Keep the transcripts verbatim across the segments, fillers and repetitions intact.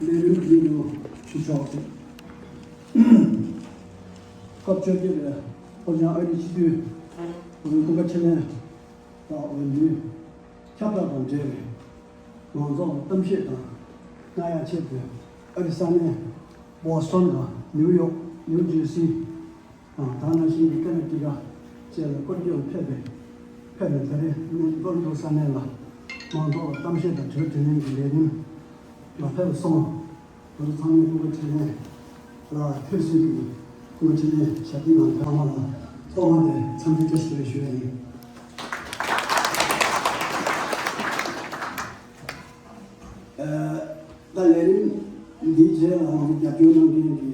ལས་རིམ་འདི་རུ་ཞུ་ཆོག་ཅིག་སྐབས་བཅོ་བརྒྱད་པའི་ཧོར་ལྗང་ཨ་རིའི་སྤྱི་འཐུས་ཀུན་དགའ་འཕྲིན་ལས་ལགས་འོས་བསྡུའི་ཁྱབ་བསྒྲགས་དང་འབྲེལ་བའི་མང་ཚོགས་ལ་གཏམ་བཤད་དང་གནང་ཡ་ཆེད་དུ་ཨ་རི་ས་གནས་བོ་སི་ཊོན་དང་ནིའུ་ཡོག་ནིའུ་ཇེར་སི་དང་དེ་ནང་བཞིན་གྱི་ཀ་ན་ཊི་ཀ་བཅས་ལ་སྐོར་སྐྱོད་ཕེབས་པའི་ཕེབས་ནས་ད་རེས་ནི་ཊོ་རོན་ཊོ་ས་གནས་ལ་མང་ཚོགས་ལ་གཏམ་བཤད་དང་དྲི་བ་དྲིས་ལན་གྱི་ལས་རིམ་ལ་ཕེབས་སོང་། ད་རུང་ཚང་མས་ཀུན་དགའ་འཕྲིན་ལས་ལ་ཐོས་བསམ་གྱིས་ཀུན་དགའ་འཕྲིན་ལས་ཞབས་སྟེགས་ནང་ཕེབས་པ་ལ་ཐོག་མ་ནས་འཚམས་འདྲི་བཀྲ་ཤིས་བདེ་ལེགས་ཞུ་ཡ་ཡིན། ཨ། ད་ལས་རིམ་འདིའི་རྗེས་ལ་རྒྱབ་སྐྱོར་གནང་མཁན་གྱི་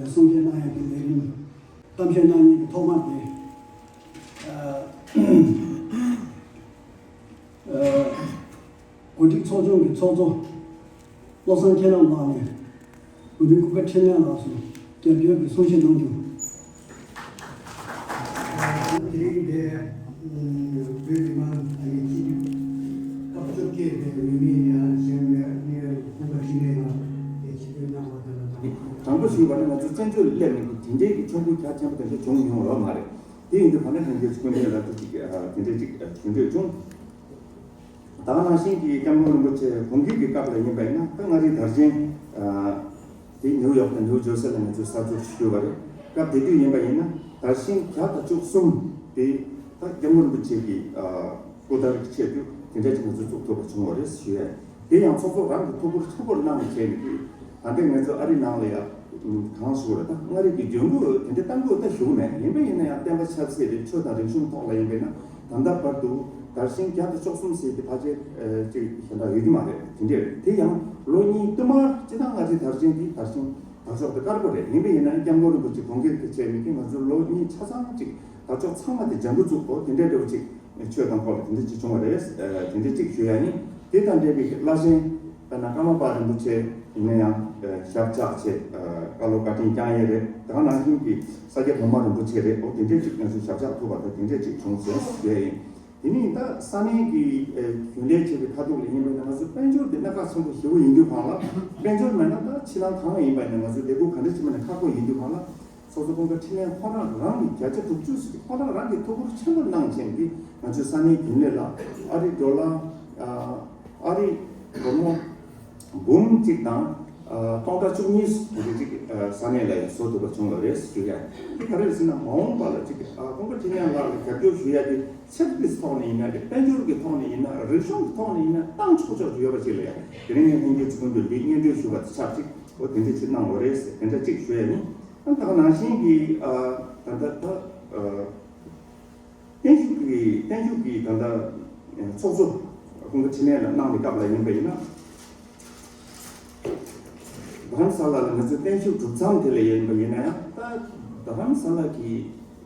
གསུང་བཤད་གནང་ཡག་གི་ལས་རིམ་གཏམ་བཤད་གནང་མཁན་གྱི་ཐོག་མ་དེ། ཨ། ཨ། གོ་སྒྲིག་ཚོགས་ཆུང་གི་ཚོགས་གཙོ་བློ་བཟང་མཁྱེན་རབ་ལགས་ནས་འོས་མི་ཀུན་དགའ་འཕྲིན་ལས་ལགས་སུ་རྒྱབ་སྐྱོར་གྱི་གསུང་བཤད་གནང་རྒྱུ། དེ་རིང་འདིར་བོད་མི་མང་ཨ་ནི་སྐབས་བཅོ་བརྒྱད་པའི་འོས་མི་ཡང་གཞན་ལས་ཀུན་དགའ་འཕྲིན་ལས་ལགས་ཀྱིས་ཆིབས་བསྒྱུར་གནང་བ་དང་། དང་པོ་ཞུས་པ་ནི་ང་ཚོ་བཙན་བྱོལ་སླེབས་ནས་དེ་འདྲའི་གི་ཆོ་ག་རྒྱ་ཆེན་པོ་དེ་འདྲ་བྱུང་མྱོང་ཡོད་མ་རེད། དེ་ཡིན་དུས་གང་ལྟར་ལྷན་རྒྱས་ཀུན་གླེང་ལ་དེ་ཅིག་དེ་འདྲ་ཅིག་ཞུ་འདོད་བྱུང་། ད་ག་ནང་བཞིན་གྱི་སྐྱབས་མགོན་རིན་པོ་ཆེ་དགུང་སྐྱོད་ཀྱི་སྐབས་ལ་ཡིན་པ་ཡིན་ན། ད་མངའ་རིས་དར་ཆེན་དེ་ནིའུ་ཡོག་དང་ནིའུ་ཇར་སི་ལ་ང་ཚོས་གསར་འཛུགས་ཞུས་པ་རེད། སྐབས་དེ་དུས་ཡིན་པ་ཡིན་ན་དར་ཞིང་བརྒྱ་དང་བཅུ་གསུམ་དེ་ད་སྐྱབས་མགོན་རིན་པོ་ཆེ་གི་སྐུ་དར་གྱི་ཆེད་དུ་དེ་འདྲ་ཅིག་ང་ཚོས་བཙུགས་ཐུབ་པ་བྱུང་བ་རེད་ཞུ་ཡ་ཡིན། དེ་ཡང་ཚོགས་གཙོ་རང་གིས་ཐུགས་ཁུར་ཆེན་པོ་གནང་བྱས་ནས་ཀྱི། ད་ལྟ་ང་ཚོ་ཨ་རི་ནང་ལ་ཡ་གང་ཞུ་དགོས་རེད། ད་མངའ་རིས་ཀྱི་འཇོན་པོ་དེ་འདྲ་གཏང་དགོས་ད་ཞུ་གི་མེད། ཡིན་པ་ཡིན་ན་ཡང་བསྟན་པ་ཆབ་སྲིད་རེད། ཆོས་དང་རིག་གཞུང་ཐོག་ལ་ཡིན་པས་ན་ད་ལྟ་བར་དུ་དར་ཞིང་བརྒྱ་དང་བཅུ་གསུམ་ཟེར་དེ་ཕལ་ཆེར་ཅིག་གཞན་དག་ཡོད་ཀྱི་མ་རེད། དེ་འདྲས་རེད། དེ་ཡང་ལོ་གཉིས་བསྟུད་མར་སྤྱི་བཏང་མངའ་རིས་དར་ཞིང་དེ་དར་ཞིང་དར་ལྕོག་དེ་དཀར་པོ་རེད། ཡིན་པ་ཡིན་ན་སྐྱབས་མགོན་རིན་པོ་ཆེ་དགུང་སྐྱོད་དེ་བྱས་ནས་ཀྱི་ང་ཚོ་ལོ་གཉིས་ཆ་ཚང་ཅིག་དར་ལྕོག་ཚང་མ་དེ་འཇམ་པོ་བཙུགས་པོ་དེ་འདྲས་འདྲ་བོ་ཅིག་ཆོས་དང་སྐོར་ལ་དེ་འདྲ་ཅིག་བྱུང་བ་རེད། དེ་འདྲ་ཅིག་ཞུ་ཡ་ཡིན། དེ་དང་འབྲེལ་བའི་བླ་ཆེན་དཔེར་ན་ཀརྨ་པ་རིན་པོ་ཆེ་ཡིན་ན་ཡང་ཞབས་བཅགས་བྱས་བཀའ་སློབ་བཀའ་དྲིན་བསྐྱངས་ཡས་རེད། དེ་ག་ནང་བཞིན་གྱི་ས་སྐྱ་གོང་མ་རིན་པོ་ཆེ་རེད། འོ་དེ་འདྲས་ཅིག་ང་ཚོས་ཞབས་བཅགས་ཐུབ་པ་དང་དེ་འདྲས་ཅིག་བྱུང་ཟེར་ཞུ་ཡ་ཡིན། དེ་ནས་ད་ས་གནས་ཀྱི་རྒྱུན་ལས་བྱེད་པའི་ཁ་ཐུག་ལ་ཡིན་པས་ན་ང་ཚོ་དཔལ་འབྱོར་དེ་གནད་འགག་ཆེན་པོ་ཞེ་པོ་ཡིན་དུས་གང་ལ་དཔལ་འབྱོར་མེད་ན་ད་ཕྱི་ནང་གང་ཡིན་པ་ཡིན་ན་ང་ཚོས་ལས་འགུལ་ག་འདྲ་བྱེད་མིན་ན་ཁག་པོ་ཡིན་དུས་གང་ལ། ཚོགས་གཙོ་ཀུན་དགའ་འཕྲིན་ལས་ཁོ་རང་རང་གི་བརྒྱ་ཆ་དྲུག་ཅུ་ཟིག་ཁོ་རང་རང་གི་ཐུགས་ཁུར་ཆེན་པོ་གནང་བྱས་ནས་ང་ཚོའི་ས་གནས་རྒྱུན་ལས་ལ་ཨ་རི་ཌོ་ལར་ཨ་རི་སྒོར་མོ་འབུམ་གཅིག་དང་སྟོང་ཕྲག་བཅུ་གཉིས་དེ་ཅིག་ས་གནས་ལ་ཡང་བཟོ་ཐུབ་པ་བྱུང་བ་རེད་ཞུ་ཡ། དེ་ག་རེ་རེད་ཟེར་ན་མ་འོངས་པ་ལ་ཅིག་ཀུན་དགའ་འཕྲིན་ལས་ལགས་ལ་རྒྱབ་སྐྱོར་ཞུ་ཡ་དེ་ཆབ་སྲིད་ཐོག་ནས་ཡིན་ན་རེད། དཔལ་འབྱོར་གྱི་ཐོག་ནས་ཡིན་ན་རེད། རིག་གཞུང་གི་ཐོག་ནས་ཡིན་ན་བཏང་ཆོག་ཆོག་ཅིག་ཡོད་པ་ཅིག་ལ་ཡ། དེ་རིང་ངས་ལྷན་རྒྱས་ཚོ་ཀུན་ཏུ་འདི་སྙན་སྒྲོན་ཞུ་བ་དང་ཆབས་ཅིག་འོ་དེ་འདྲ་ཅིག་གནང་བ་རེད་ཟེར་དེ་འདྲ་ཅིག་ཞུ་ཡ་ཡིན། ད་ད་ག་ནང་བཞིན་གྱི་ཨ་ད་ལྟ་ད་ཨ་བརྟན་བཞུགས་ཀྱི་བརྟན་བཞུགས་ཀྱི་ད་ལྟ་ཚོགས་གཙོ་ཀུན་དགའ་འཕྲིན་ལས་ལ་གནང་བའི་སྐབས་ལ་ཡིན་པ་ཡིན་ན། རྡ་རམ་ས་ལ་ལ་ང་ཚོའི་བརྟན་བཞུགས་གྲུབ་མཚམས་དེ་ལ་ཡིན་པ་ཡིན་ན་ཡང་ད་རྡ་རམ་ས་ལ་གི་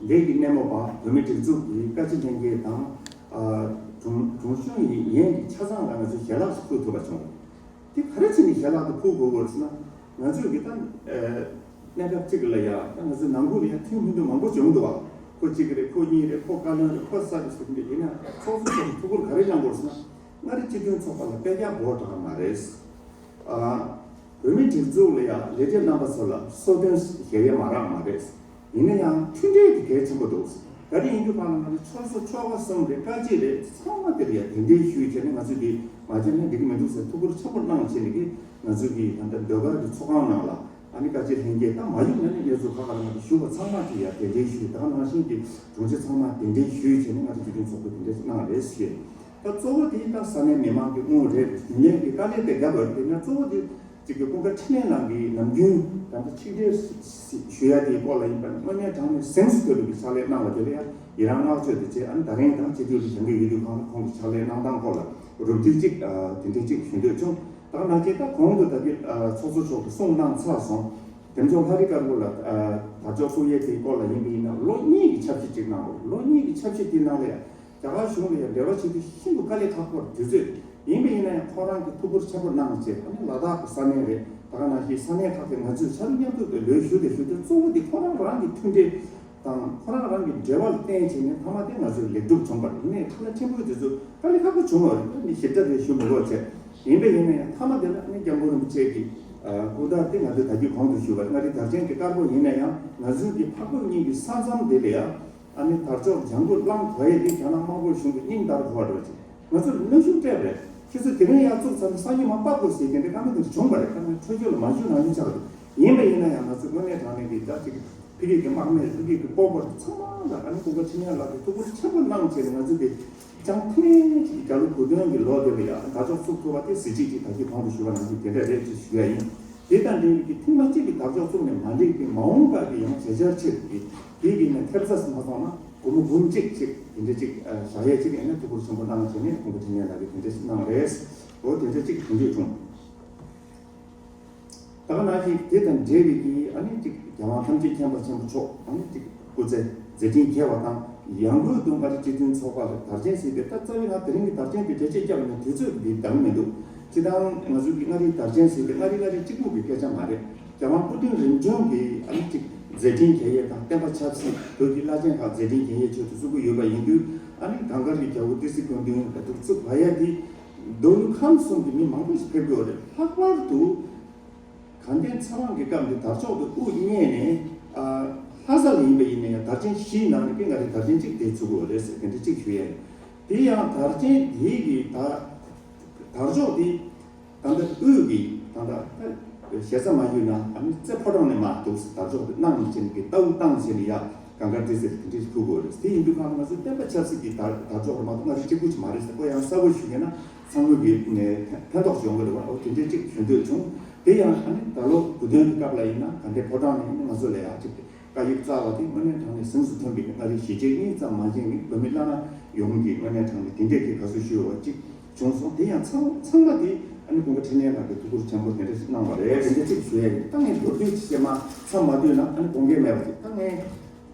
ལས་ཀྱི་སྣེ་མོ་པ་བོད་མིའི་སྒྲིག་འཛུགས་ཀྱི་བཀའ་སྤྱི་ལྷན་རྒྱས་དང་ཨ་དྲུང་དྲུང་གཞོན་ཡན་གྱི་ཆ་ཚང་ལ་ང་ཚོས་ཞལ་ལག་ཞིག་ཕུལ་ཐུབ་པ་བྱུང་། དེ་ག་རེ་བྱས་ནས་ཞལ་ལག་དེ་ཕུལ་དགོས་དགོས་ཟེར་ན། ང་ཚོས་གི་ད་ཨ་གནས་སྐབས་གཅིག་ལ་ཡ་ད་ང་ཚོའི་ནང་ཁུལ་ལ་ཡ་མཐུན་མི་མཐུན་མང་པོ་བྱུང་འདུག་བ། ཁོ་གཅིག་རེད། ཁོ་གཉིས་རེད། ཁོ་བཀའ་བློན་རེད། ཁོ་གསར་རེད་ཟེར་གི་འདུག་ཡིན་ན་ཚོགས་གཙོ་མཆོག་གིས་ཐུགས་ཁུར་ག་རེ་གནང་དགོས་ཟེར་ན། མངའ་རིས་སྤྱི་མཐུན་ཚོགས་པ་ལ་དཔེ་རྒྱ་བོར་དྲགས་མ་རེད། ཨ། བོད་མིའི་སྒྲིག་འཛུགས་ལ་ཡང་ལས་བྱེད་རྣམ་པ་ཚོ་ལ་གསོལ་སྟོན་ཞུ་ཡས་མ་རག་མ་རེད། ཡིན་ན་ཡང་མཐུན་སྒྲིལ་དེ་གལ་ཆེན་པོ་འདུག་ག་རེ་ཡིན་དུས་གང་ལ་ང་ཚོ་ཆོལ་གསུམ་ཆོལ་ཁ་གསུམ་རེད། བཀའ་སྤྱི་རེད། ཚང་མ་དེ་ལ་ཡང་གདན་འདྲེན་ཞུས་བྱས་ནས་ང་ཚོས་འདི་མ་བྱས་ན་འགྲིག་གི་མི་འདུག་ཟེར་ཐུགས་ཁུར་ཆེན་པོ་གནང་བྱས་ནས་ཀྱི་ང་ཚོ་གི་ད་ལྟ་ཟློས་གར་གྱི་ཚོགས་ཁང་ནང་ལ་ཨ་ནི་བཀའ་སྤྱི་ལྷན་རྒྱས་ད་མ་ཡོང་ན་ནི་གནས་ཚུལ་ཁག་ཁག་ལ་ང་ཚོ་ཞུ་བ་ཚང་མ་དེ་ཡང་གདན་འདྲེན་ཞུས། ད་ག་ནང་བཞིན་གྱི་དྲུང་ཆེ་ཚང་མ་གདན་འདྲེན་ཞུས་བྱས་ནས་ང་ཚོ་སྤྱི་མཐུན་ཚོགས་པའི་གདན་འདྲེན་གནང་རེད་ཞུས། ད་གཙོ་བོ་དེ་ད་ས་གནས་མི་མང་གི་དངུལ་རེད། རྒྱུན་ལས་ཀྱི་དཀའ་ལས་དེ་བརྒྱབ་པ་རེད། དེ་ན་གཙོ་བོ་དེ་གཅིག་གི་ཀུན་དགའ་འཕྲིན་ལས་ལགས་ཀྱིས་ནམ་རྒྱུན་ད་ལྟ་ཆིག་སྒྲིལ་ཞུ་ཡ་དེའི་སྐོར་ལ་ཡིན་པ་ན་དངོས་གནས་དྲང་གནས་གཟེངས་སུ་ཐོན་པའི་ཕྱག་ལས་གནང་བ་དེ་ལ་ཡང་ཡི་རང་བསྔགས་བརྗོད་དེ་བྱས། ཨ་ནི་ད་རིང་དང་སྤྱི་འཐུས་ལ་བཞེངས་ཀྱི་ཡོད་དུས་གང་ལ་ཁོང་གི་ཕྱག་ལས་གནང་སྟངས་སྐོར་ལ་རོབ་བསྡུས་གཅིག་དེ་འདྲ་གཅིག་ཞུ་འདོད་བྱུང་། ད་ག་ནང་བཞིན་ད་གོང་དུ་ད་གི་ཚོགས་གཙོ་མཆོག་གིས་གསུངས་གནང་ཚར་སོང་། དེ་མཆོག་ལྷ་རི་དཀར་པོ་ལ་དར་ལྕོག་ཕུལ་ཡས་དེའི་སྐོར་ལ་ཡིན་པ་ཡིན་ན་ལོ་གཉིས་ཀྱི་ཆབ་སྲིད་ཅིག་གནང་བ་རེད། ལོ་གཉིས་ཀྱི་ཆབ་སྲིད་དེའི་ནང་ལ་ཡང་རྒྱ་གར་གཞུང་ལ་ཡང་འབྲེལ་བ་བྱེད་དུས་ཤིན་ཏུ་དཀའ་ལས་ཁག་པོ་རེད། དུས་ཚོད་ཡིན་པ་ཡིན་ན་ཡང་ཁོ་རང་གིས་ཐུགས་ཁུར་ཆེན་པོ་གནང་བྱས། ཨ་ནི་ལ་དྭགས་ཀྱི་ས་གནས་རེད། ད་ག་ནང་བཞིན་ས་གནས་ཁག་གི་ང་ཚོས་ཕྱག་རོགས་མཉམ་དུ་དེ་ལོས་ཞུ་དེ་ཞུ་དེ་གཙོ་བོ་དེ་ཁོ་རང་རང་གི་མཐུན་སྒྲིལ་དང་ཁོ་རང་རང་གི་འབྲེལ་བ་ལ་བརྟེན་བྱས་ནས་མཐའ་མ་དེ་ང་ཚོས་ལེགས་གྲུབ་བྱུང་བ་རེད། ཡིན་ནའི་ཁ་ལ་ཆེན་པོའི་དུས་ཚོད་དཀའ་ལས་ཁག་པོ་བྱུང་བ་རེད། ད་ནི་ཞིབ་ཕྲ་དེ་ཞུ་མི་དགོས་བྱས། ཡིན་པ་ཡིན་ན་ཡང་མཐའ་མ་དེ་ལ་ཨ་ནི་སྐྱབས་མགོན་རིན་པོ་ཆེ་གིས་ ཨ་སྐུ་ཟླ་དེ་ང་ཚོས་ད་རྒྱུ་གོང་དུ་ཞུས་པ་མངའ་རིས་དར་ཆེན་གྱི་དཀར་པོ་ཡིན་ན་ཡང་ང་ཚོའི་གི་འཕགས་བོད་གཉིས་ཀྱི་ས་མཚམས་དེ་ལ་ཡང་ཨ་ནི་དར་ལྕོག་ལྗང་གུ་བསླངས་དགོས་ཡས་དེ་རྒྱ་ནག་དམར་པོའི་གཞུང་གི་སྙིང་ལྟར་གོ་བ་འགྲོ་ཅིག་ང་ཚོར་གནོན་ཤུགས་སྤྲད་པ་རེད། ཁྱེད་ཚོས་དེ་རིང་ཡར་བཙུགས་ཚར་ནས་སང་ཉིན་མ་སྤར་དགོས་ཟེར་མཁན་དེ་བཀའ་མོལ་དེ་འདྲ་བྱུང་བ་རེད། བཀའ་མོལ་འཕྲོ་བརླག་ལ་མ་ཞུ་རང་བཞིན་ཆགས་འདུག་ཡིན་པ་ཡིན་ན་ཡང་ང་ཚོས་དངོས་གནས་དྲང་གནས་ཀྱི་ད་ཅིག་ཕ་གི་གི་དམག་མི་ཕ་གི་གི་སྤོབས་པ་ཚང་མ་ལ་ཨ་ནི་སྐུ་ངོ་འཕྲིན་ལས་ལགས་ཀྱིས་ཐུགས་ཁུར་ཆེན་པོ་གནང་བྱས་ནས་ང་ཚོས་དེ་ཅང་ཐེངས་གཅིག་རྒྱ་ལོ་དགུ་སྟོན་གྱི་ལོ་དེ་ལ་ཡང་དར་ལྕོག་བཙུགས་ཐུབ་པ་དེ་གཟི་བརྗིད་ཅིག་ད་གིན་གོང་དུ་ཞུས་པ་ནང་བཞིན་དེ་འདྲ་རེད་ཅེས་ཞུ་ཡ་ཡིན། དེ་དང་འབྲེལ་བའི་གི་ཐེངས་མ་གཅིག་གི་དར་ལྕོག་བཙུགས་ནས་མ་འགྲིག་གི་མ་འོངས་པ་གི་ཡང་བྱེད་འཆར་ཆེད་ཀྱི་དེ་གི་ནས་ཐེབས་རྩ་སུ་མ་སོང་ན་སྒོར་མོ་འབུམ་གཅིག་ཅིག་དེ་འདྲ་ཅིག་བཞག་ཡས་ཅིག་ཡིན་ན་ཐུགས་ཁུར་ཆེན་པོ་གནང་བྱས་ནས་སྐུ་ངོ་འཕྲིན་ལས་ལགས་ཀྱིས་དེ་འདྲ་ཞིག་གནང་རེད། འོ་དེ་འདྲ་ཅིག་གོ་འདོད་བྱུང་། ད་ག་ནང་བཞིན་དེ་དང་འབྲེལ་བའི་གི་ཨ་ནི་ཅིག་རྒྱལ་དབང་ཐམས་ཅད་མཁྱེན་པ་ཆེན་པོ་མཆོག་ཨ་ནི་ཅིག་སྐུ་ཚེ་མཛད་འཕྲིན་རྒྱས་པ་དང་ཡང་སྒོས་དུ་མངའ་རིས་སྤྱི་མཐུན་ཚོགས་པ་ལ་དར་ཆེན་ཟེར་ཏེ་ད་རྩ་བའི་ང་དེ་རིང་གི་དར་ཆེན་དེ་འགྲེལ་བཤད་རྒྱབ་ནས་དུས་ཚོད་འདི་འདང་མི་འདུག་སྤྱིར་བཏང་ང་ཚོ་གི་མངའ་རིས་དར་ཆེན་ཟེར་ཏེ་མངའ་རིས་མངའ་རིས་གཅིག་པུ་གི་སྐད་ཆ་མ་རེད། རྒྱལ་དབང་སྐུ་ཕྲེང་རིམ་བྱོན་གྱི་ཨ་ནི་ཅིག་མཛད་འཕྲིན་རྒྱས་ཡས་དང་བསྟན་པ་ཆབ་སྲིད་བོད་ཀྱི་བླ་ཆེན་ཁག་མཛད་འཕྲིན་རྒྱས་ཡས་ཆེད་དུ་བཙུགས་ཀྱི་ཡོད་པ་ཡིན་དུས་ཨ་ནི་གངས་དཀར་གྱི་རྒྱལ་པོ་ཏི་སེ་སྐུ་མདུན་ལ་འདུག་བཙུགས་པ་ཡ་དེ་མདོ་དབུས་ཁམས་གསུམ་གྱི་མི་མང་པོ་ཞིག་ཕེབས་ཀྱི་ཡོད་རེད། ལྷག་པར་དུ་དགའ་ལྡན་ཚེ་དབང་གི་སྐབས་འདི་དར་ལྕོག་ཏུ་དབུ་བརྙེས་ནས་ཨ་ལྷ་ས་ལ་ཡིན་པ་ཡིན་ན་ཡང་དར་ཆེན་བཞིའི་ནང་ནས་དཔེ་ང་རེ་དར་ཆེན་གཅིག་དེ་ཚུགས་ཀྱི་ཡོད་རེད་ཟེར་དེ་འདྲ་གཅིག་ཞུ་ཡས་རེད། དེ་ཡང་དར་ཆེན་དེའི་གི་ད་དར་ལྕོག་དེ་ད་ལྟ་དབུས་ཀྱི་ད་ལྟ་ཞེ་ས་མ་ཡོད་ན་ཨ་ནི་རྩེ་ཕོ་བྲང་ནས་མར་འདུག་སེ་དར་ལྕོག་དེ་གནང་བྱས་ནས་ཀྱི་ལྟ་བུ་བཏང་བྱས་ནས་ཡ་གངས་དཀར་ཏི་སེ་དེ་འདྲས་ཕུལ་དགོས་རེད། དེ་ཡིན་དུས་གང་ང་ཚོའི་བསྟན་པ་ཆབ་སྲིད་ཀྱི་དར་དར་ལྕོག་རེད་མ་གཏོགས་ང་ཚོ་གཅིག་པུ་ཅིག་མ་རེད་ཟེར་ཁོ་ཡང་གསལ་པོ་ཞུ་མཁན་ན་ཚང་མ་གི་ནས་ཕན་ཐོགས་ཡོང་གི་རེད་བ། འོ་དེ་འདྲས་གཅིག་ཞུ་འདོད་བྱུང་། དེ་ཡང་ཨ་ནི་ད་ལོ་དགུ་སྟོན་གྱི་སྐབས་ལ་ཡིན་ན་དགའ་ལྡན་ཕོ་བྲང་ནས་ཡིན་ན་ང་ཚོ་ལ་ཡ་གཅིག་བཀའ་ཡིག་བསྩལ་བ་དེ་དངོས་གནས་དྲང་གནས་གཟེངས་སུ་ཐོན་པའི་མངའ་རིས་གཞིས་བྱེས་གཉིས་ཙམ་མ་ཡིན་པའི་བོད་མི་བླ་ན་ཡོངས་ཀྱི་དངོས་གནས་དྲང་གནས་དེ་འདྲས་ཀྱི་དགའ་བསུ་ཞུ་བ་གཅིག་བྱུང་སོང་། དེ་ཡང་ཚང་ཚང་མ་དེ་ཨ་ནི་ཀུན་དགའ་འཕྲིན་ལས་ལགས་ཀྱིས་ཐུགས་ཁུར་ཆེན་པོ་དེ་འདྲ་ཞིག་གནང་བ་རེད། དེ་འདྲ་གཅིག་ཞུ་ཡ་ཡིན། ད་ངས་མདོར་བསྡུས་ཅིག་བཤད་མ་ཚང་མ་བསྡུས་ན་ཨ་ནི་དགོངས་འགལ་མེད་པ་ཅིག་ད་ངས་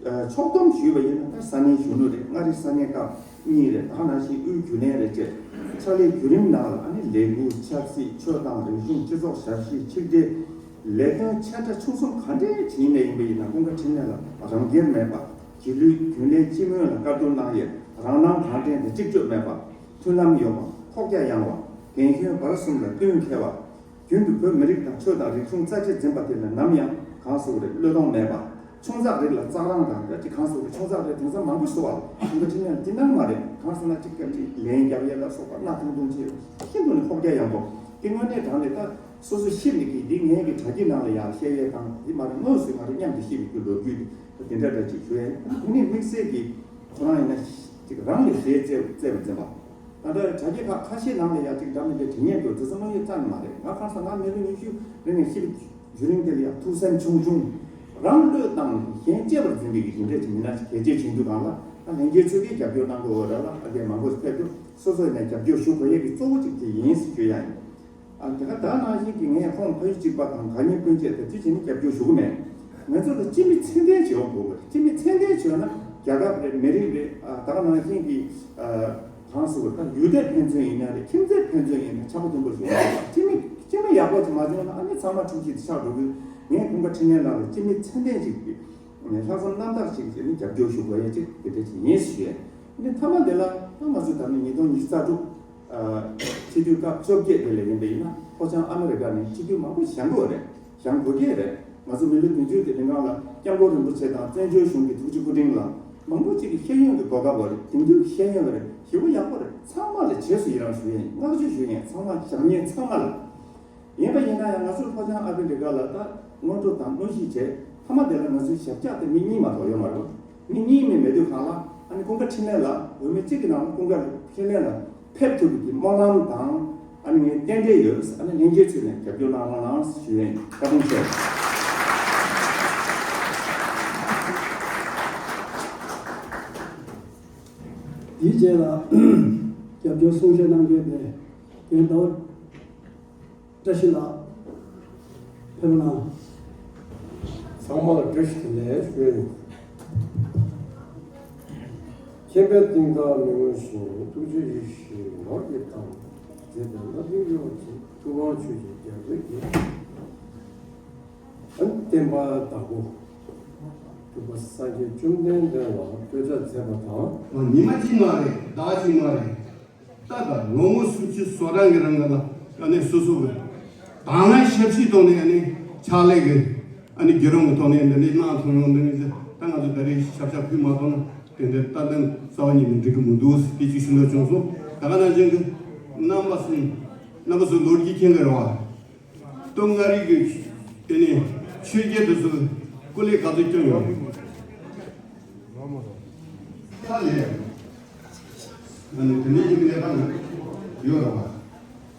ཕྱོགས་བསྡོམས་ཞུས་པ་ཡིན་ན་ད་ས་གནས་གཞོན་ནུ་རེད། མངའ་རིས་ས་གནས་སྐབས་གཉིས་རེད། ད་ག་ནང་བཞིན་དབུས་རྒྱུན་ལས་རེད་བཅས་ཕྱག་ལས་བརྒྱུད་རིམ་ནང་ལ་ཨ་ནི་ལས་འགུལ་ཆབ་སྲིད་ཆོས་དང་རིག་གཞུང་སྤྱི་ཚོགས་ཞབས་ཞུའི་ཆིག་སྒྲིལ་ལས་དོན་ཆེ་ཕྲ་ཆུང་གསུམ་ག་འདྲས་བྱས་ནས་ཡིན་པ་ཡིན་ན་ཀུན་དགའ་འཕྲིན་ལས་ལགས་རང་སྒེར་མེད་པ། རྗེས་ལུས་རྒྱུན་ལས་སྤྱི་མོས་ལ་བཀའ་བསྡུར་གནང་ཡས་རང་སྣང་གང་དྲན་དང་གཅིག་གཅོད་མེད་པ། མཐུན་ལམ་ཡོད་པ། ཁོག་རྒྱ་ཡངས་པ། རྒན་གཞོན་བར་གསུམ་ལ་བསྟུན་མཁས་པ། རྒྱུན་དུ་བོད་མི་རིགས་དང་ཆོས་དང་རིག་གཞུང་རྩ་ཆེར་འཛིན་པ་དེ་ལ་ནམ་ཡང་གང་ཟེར་དགོས་རེད་བློས་གཏོང་མེད་པ། ཆུང་ཙག་རིགས་ལ་ཙག་རང་དང་ད་ཅི་གང་ཟེར་དགོས་རེད་ཆུང་ཙག་རེད། དེང་སང་མང་པོ་ཞིག་འདུག་བ། ཁོང་གི་འཕྲིན་ལས་འདི་སྣང་མ་རེད། གང་ཟེར་ན་ཅིག་སྐད་ཅིག་ལན་རྒྱབ་ཡས་ལ་སོགས་པ་སྣ་ཐུང་ཐུང་ཅིག་ཤིན་ཏུ་ནས་ཁོག་རྒྱ་ཡངས་པོ། དེ་དངོས་གནས་དྲང་གནས་ད་སོ་སོ་ཤེས་མི་གི་འདི་ངའི་གི་དྲ་རྒྱའི་ནང་ལ་ཡར་བཤད་ཡས་དང་འདི་མ་རེད་དངོས་སུ་ང་རང་མཉམ་དུ་ཤེས་མི་གི་ལོ་རྒྱུས་འདི་དེ་འདྲ་འདྲ་ཅིག་ཞུ་ཡས་ཡིན། དེ་ནས་དམིགས་བསལ་གྱི་ཁོ་རང་ཡིན་ན་ཅིག་རང་ལས་གཞན་གཙེ་གཙེ་བ་འཛིན་པ། ད་ལྟ་དྲ་རྒྱ་ཁག་ཁ་ཤས་ནང་ལ་ཡ་ཅིག་འདྲ་མི་འདྲ་དྲི་ངན་འདུག་དེ་ཚོ་དངོས་ཡོད་རྩ་ནས་མ་རེད། ང་ཁ་སང་ང་མི་ལོ་ཉི་ཤུ་རིང་ནས་ཤི་བའི་བརྒྱུད་རིམ་དེ་ལ་ཡ་ཐུགས་སེམས་ཆུང་ཆུང་། རང་བློས་བཏང་ནས་གཞན་གཅེས་པར་འཛིན་པའི་གི་དེ་འདྲ་ཅིག་མི་སྣ་ཞིག་གལ་ཆེ་ཆེན་འདུག་གང་ལ་ད་ལྷན་རྒྱས་ཚོས་ཀྱིས་རྒྱབ་སྐྱོར་གནང་དགོས་འོ་ར་ལ་ཨ་རྒན་མང་པོ་ཞིག་ཕེབས་འདུག་སོ་སོ་ཡིན་ན་རྒྱབ་སྐྱོར་ཞུ་དགོས་ཡས་ཀྱི་གཙོ་བོ་ཅིག་དེ་ཡིན་ཟེར་ཞུ་ཡ་ཡིན། ཨ་དེ་ག་ད་ནང་བཞིན་གྱི་ངས་ཁོང་ཕ་ཡུལ་གཅིག་པ་དང་དགའ་ཉེ་སྤུན་མཆེད་དང་དེ་བྱས་ནས་རྒྱབ་སྐྱོར་ཞུ་གི་མེད། ང་ཚོ་ལ་སྤྱི་མི་ཚད་ལྡན་བྱེད་དགོས་པ་རེད། སྤྱི་མི་ཚད་ལྡན་བྱས་ན་རྒྱལ་ཁབ་རེད་མི་རིགས་རེད་ཨ་ད་ག་ནང་བཞིན་གྱི་ཨ་གང་ཟེར་བ་ད་ཡུལ་སྡེ་ཕན་ཚུན་ཡིན་ན་རེད་ཁྱིམ་མཚེས་ཕན་ཚུན་ཡིན་ན་ཆགས་པ་མཐུན་པོ་ཞུ་དགོས་པ་སྤྱི་མི་སྤྱི་མི་ཡག་པོ་ཅིག་མ་བྱུང་ན་ཨ་ནི་ཚང་མ་འཁྲུག་ཆ་དེ་ཆགས་འགྲོ་གི། ངས་ཀུན་དགའ་འཕྲིན་ལས་ལགས་ལ་སྤྱི་མི་ཚད་ལྡན་ཅིག་གི་ལྷག་བསམ་རྣམ་དག་ཅིག་བྱས་ནས་རྒྱབ་སྐྱོར་ཞུ་དགོས་ཡ་ཅིག་དེ་འདྲ་ཅིག་ཡིན་ཞུ་ཡས། ཨ་ནི་མཐའ་མ་དེ་ལ་ད་ང་ཚོས་ད་ནི་ཉིས་སྟོང་ཉི་ཤུ་རྩ་དྲུག་ཨ་སྤྱི་འཐུས་སྐབས་བཅོ་བརྒྱད་དེ་ལ་ཡིན་པ་ཡིན་ན་ལྷོ་བྱང་ཨ་མི་རི་ཀ་ནས་སྤྱི་འཐུས་མང་པོ་བཞེངས་དགོས་རེད། བཞེངས་དགོས་ཀྱི་རེད། ང་ཚོ་མི་ལོ་བདུན་ཅུ་དེ་རིང་གང་ལ་སྐྱབས་མགོན་རིན་པོ་ཆེ་དང་བཙན་བྱོལ་གཞུང་གི་ཐུགས་རྗེ་སྐུ་དྲིན་ལ་མང་པོ་ཅིག་གི་ཤེས་ཡོན་གྱི་གོ་སྐབས་བ་རེད། དེང་དུས་ཤེས་ཡོན་བ་རེད། ཞེ་པོ་ཡག་པོ་རེད། ཚང་མ་ལ་རྗེས་སུ་ཡི་རང་ཞུ་ཡིན། བསྔགས་བརྗོད་ཞུ་ཡིན། ཚང་མ་བཞེངས་མཁན་ཚང་མ་ལ། ཡིན་པ་ཡིན་ན་ཡང་ང་ཚོའི་ལྷོ་བྱང་ཨ་ཕི་རི་ཀ་ལ་ད་སྔོན་འགྲོ་དང་དངོས་གཞི་བྱས་མཐའ་མ་དེ་ལ་ང་ཚོའི་ཞབས་བཅགས་དེ་མི་གཉིས་མ་གཏོགས་ཡོད་མ་རེད། མི་གཉིས་མིན་མེད་དུས་གང་ལ་ཨ་ནི་ཀུན་དགའ་འཕྲིན་ལས་ལ་འོས་མི་གཅིག་གི་ནང་ཀུན་དགའ་འཕྲིན་ལས་ལ་ཕེབས་ཐུབ་པའི་སྨོན་ལམ་དང་ཨ་ནི་ངས་རྟེན་འབྲེལ་ཡོད། ཨ་ནི་ལྷན་རྒྱས་ཚོས་ནས་རྒྱབ་སྐྱོར་གནང་རོགས་གནང་ཞུ་ཡིན། བཀའ་དྲིན་ཆེ། དེའི་རྗེས་ལ་རྒྱབ་སྐྱོར་གསུང་བཤད་གནང་མཁན་དེ་རྒན་ཟླ་བ་བཀྲ་ཤིས་ལགས། ཕེབས་རོགས་གནང་། ཚང་མ་ལ་བཀྲ་ཤིས་བདེ་ལེགས་ཞུ། མཁྱེན་པའི་གཏིང་ཐག་མི་ངོམས་ཤིང་། ཐུགས་རྗེའི་ཡེ་ཤེས་ནོར་གྱིས་གང་། མཛད་པའི་རླབས་ཆེན་དབྱེ་བ་ཕྱེ། ཐུབ་དབང་ཆོས་ཀྱི་རྒྱ་མཚོའི་རྒྱལ། ཨ་ནི་བསྟན་པ་བདག་པོ། ཐུབ་པ་སངས་རྒྱས་བཅོམ་ལྡན་འདས་ལ་བསྟོད་ཕྱག་མཛད་པ་དང་། ཉི་མ་གཅིག་མ་རེད། ཟླ་བ་གཅིག་མ་རེད། ད་ལྟ་ལོ་ངོ་སུམ་ཅུ་སོ་གྲངས་ཀྱི་རིང་ལ་དཀའ་གནད་སོ་སོ་རེད། ད་སྔ་ཞབས་ཕྱི་ཐོག་ནས་ཨ་ནི་ཕྱག་ལས་ཀྱི་ཨ་ནི་བརྒྱུད་རིམ་གྱི་ཐོག་ནས་འདི་འདྲའི་གནང་ཐུབ་ཡོང་། འདི་ནི་ད་ང་ཚོ་ད་རེས་ཞབས་ཞུ་ཕུལ་མ་ཐུབ་ན་དེ་འདྲའི་ལྟ་སྟངས་རྩ་བ་ཉིད་ནས་འགྲིག་གི་མི་འདུག་དེ་གཅིག་ཞུ་འདོད་བྱུང་སོང་། ད་ག་ནང་བཞིན་གྱི་རྣམ་པ་ཚོ་རྣམ་པ་ཚོ་ལོ་རྒྱུས་མཁྱེན་གྱི་རེད་བ། སྟོད་མངའ་རིས་ཀྱི་དེ་ནས་ཆོས་རྒྱལ་དེ་ཚོ་སྐུ་ལས་ག་ཚོད་བསྐྱོན་ཡོད་རེད། ད་ལས། ཨ་ནི་དེ་ནས་ཡིན་ནའི་ད་ནི་ཡོད་རེད་བ།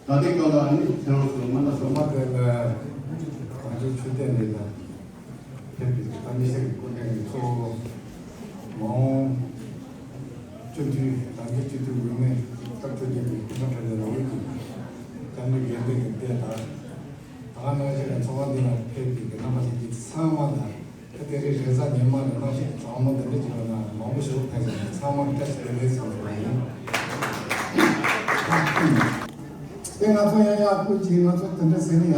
ད་ལྟའི་སྐབས་ལ་ཨ་ནི་ཁྱེད་རང་ཚོ་མ་ལ་སོགས་པ། དེ་ལ་གངས་ལྗོངས་ཆོས་ལྡན་གླིང་ལ་ཕེབས་པའི་ད་མི་སེར་གྱི་སྐུ་མགྲོན་གཙོ་བོ་མ་འོངས་སྤྱི་འཐུས་དང་པོའི་སྤྱི་འཐུས་འོས་མི་སྐབས་བཅོ་བརྒྱད་པའི་སྐུ་ཚབ་གྲས་ལ་འོས་ཀྱི་བཀའ་འདྲི་འགན་འདུན་གྱི་སྡེ་དང་། ད་ག་ནང་བཞིན་ཚོགས་པ་འདི་ལ་ཕེབས་པའི་རྣམ་པ་ཚོ་འདི་ཚང་མ་དང་། ད་དེ་རིང་རེས་གཟའ་ཉི་མ་ནས་གནམ་གཤིས་གྲང་མོ་འདི་འདྲ་ཅིག་ཡོད་ན་མང་པོ་ཞིག་ཕེབས་སོང་། ཚང་མ་བཀྲ་ཤིས་བདེ་ལེགས་ཟེར་བ་ཡིན། དེ་ང་ཚོ་ཡང་ཡག་པོ་ཅིག་ང་ཚོ་དེ་འདྲ་ཟེར་ནས་ཡང་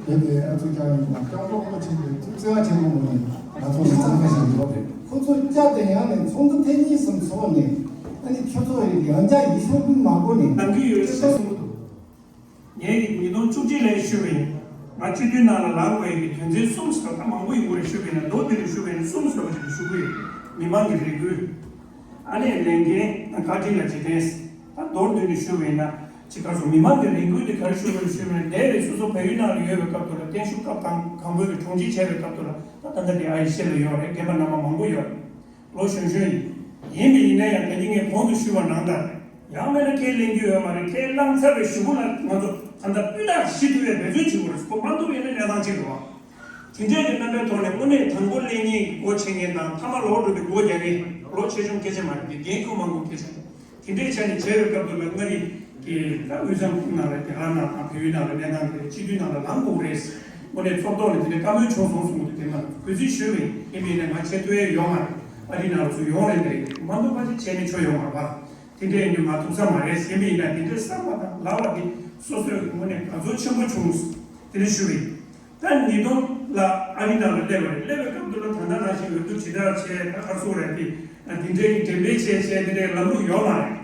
བོད་དེ་ཨ་ཚོ་ཀྱང་ཡིན་པ་སྐྱོང་པོ་པོ་ཆེ་གི་ཐུགས་བརྩེ་བ་ཆེན་པོ་ངོས་ནས་ང་ཚོ་ལ་བརྩི་བཀུར་ཞིག་ཡོད་རེད། ཁོ་ཚོ་བཅར་ཏེ་ཡང་ནས་ཚོགས་འདུ་ཐེངས་གཉིས་གསུམ་ཚོགས་ནས་ཨ་ནི་ཁྱོད་ཚོ་ཡང་བསྐྱར་ཡིད་ཆོག་པོ་མ་དགོས་ནས་ནང་གི་ཡོད་ཤེས་གསུངས་འདུག་ངས་ཉིས་སྟོང་བཅུ་གཅིག་ལ་ཞུས་པ་ཡིན། ང་སྤྱི་འཐུས་ནང་ལ་ལངས་དགོས་ཡག་གི་དོན་ཚན་གསུམ་ཞིག་ད་མང་པོ་ཡིན་དགོས་རེད་ཞུས་པ་ཡིན་ན། མདོ་དེ་ལ་ཞུས་པ་ཡིན་ན་གསུམ་ཞིག་ཞུ་གི་ཡོད། མི་མང་གི་རེ་སྐུལ། ཨ་ནི་ལས་འགན་བཀའ་དྲིན་ལ་རྗེས་དྲན། ད་མདོར་བསྡུས་ནས་ཞུས་པ་ཡིན་ན་ཅི་ག་སོ་མི་མང་གི་རེ་སྐུལ་དེ་ག་རེ་ཞུ་དགོས་རེད་ཞུས་པ་ཡིན་ན། དེ་རེད། སོ་སོ་བལ་ཡུལ་ནང་ལ་ཡོད་པའི་སྐབས་དུ་ལ་བརྟན་བཞུགས་སྐབས་དང་གང་པོའི་གི་དྲུང་ཆེ་བྱས་པའི་སྐབས་དུ་ལ་ད་ད་ལྟ་དེ་ཨ་ཡི་ཤེས་ལ་ཡོད་རེད། རྒན་པ་རྣམ་པ་མང་པོ་ཡོད་རེད། ལོ་གཞོན་གཞོན་ཡིན། ཡིན་པ་ཡིན་ན་ཡང་ད་གིན་ངས་གོང་དུ་ཞུས་པ་ནང་ལྟར་རེད། ཡང་མིན་ན་ཁས་ལེན་རྒྱུ་ཡོད་མ་རེད། ཁས་བླངས་ཚར་བའི་གཞུག་གུ་ལ་ང་ཚོ་གང་ལྟར་སྤུས་དག་ཞིག་ཐུབ་པའི་འབད་བརྩོན་བྱེད་དགོས་རེད། ཁོ་མ་ཐུབ་ཡིན་ན་གནས་སྟངས་གཅིག་རེད་བ། དེ་འདྲའི་གི་རྣམ་པའི་ཐོག་ནས་དངོས་གནས་དང་པོ་སླེབས་མཁན་གྱི་སྒོ་ཕྱེ་མཁན་དང་མཐའ་མ་ལོག་འགྲོ་དུས་སྒོ་རྒྱག་མཁན་ལོ་ཆེ་ཆུང་སྐད་ཆ་མ་རེད། དེ་འགན་ཁུར་མ་འཁུར་སྐད་ཆ་རེད། དེ་འདྲའི་ཆ་ནས་བྱས་པའི་སྐབས་དུ་ལ་མངའ་རིས་ཀྱི་ད་དབུས་གཙང་ཁུལ་ནང་ལ་རྒྱ་གར་ནང་དང་བལ་ཡུལ་ནང་ལ་གནས་སྟངས་དེ་སྤྱི་འཐུས་ནང་ལ་ལངས་དགོས་རེད། དངོས་གནས་ཚོགས་ཐོག་ནས་དེ་འདྲའི་བཀའ་མོལ་བྱུང་སོང་གསུངས་འདུག་དེ་མ་གུས་བརྩི་ཞུས་པ་ཡིན། ཡིན་པ་ཡིན་ན་ང་བྱེད་ཐུབ་ཡས་ཡོད་མ་རེད། ཨ་རི་ནང་ལ་ཚུར་ཡོང་རན་རེད། མ་གཏོགས་ཕལ་ཆེར་བྱས་ནས་ཆོ་ཡོང་མ་རེད་པ། དེ་འདྲ་ཡིན་དུས་ང་ཐུག་ས་མ་རེད། ཡིན་པ་ཡིན་ན་དེ་འདྲའི་བསམ་པ་དང་ལབ་པ་དེ་སོ་སོའི་དངོས་གནས་དགའ་ཚོར་ཆེན་པོ་བྱུང་། དེ་འདྲ་ཞུས་པ་ཡིན། ད་ཉིས་སྟོང་ལ་ཨ་རི་ནང་ལ་སླེབས་པ་རེད། སླེབས་པའི་སྐབས་དུ་ལ་ད་ལྟ་ནང་བཞིན་འོས་བསྡུ་དྲིལ་བསྒྲགས་བྱས། ད་ག་རེ་ཟེར་དགོས་རེད། དེ་དེ་འདྲའི་འགྲེམས་སྤེལ་བྱས་བྱས་དེ་འདྲའི་ལམ་ལུགས་ཡོད་མ་རེད།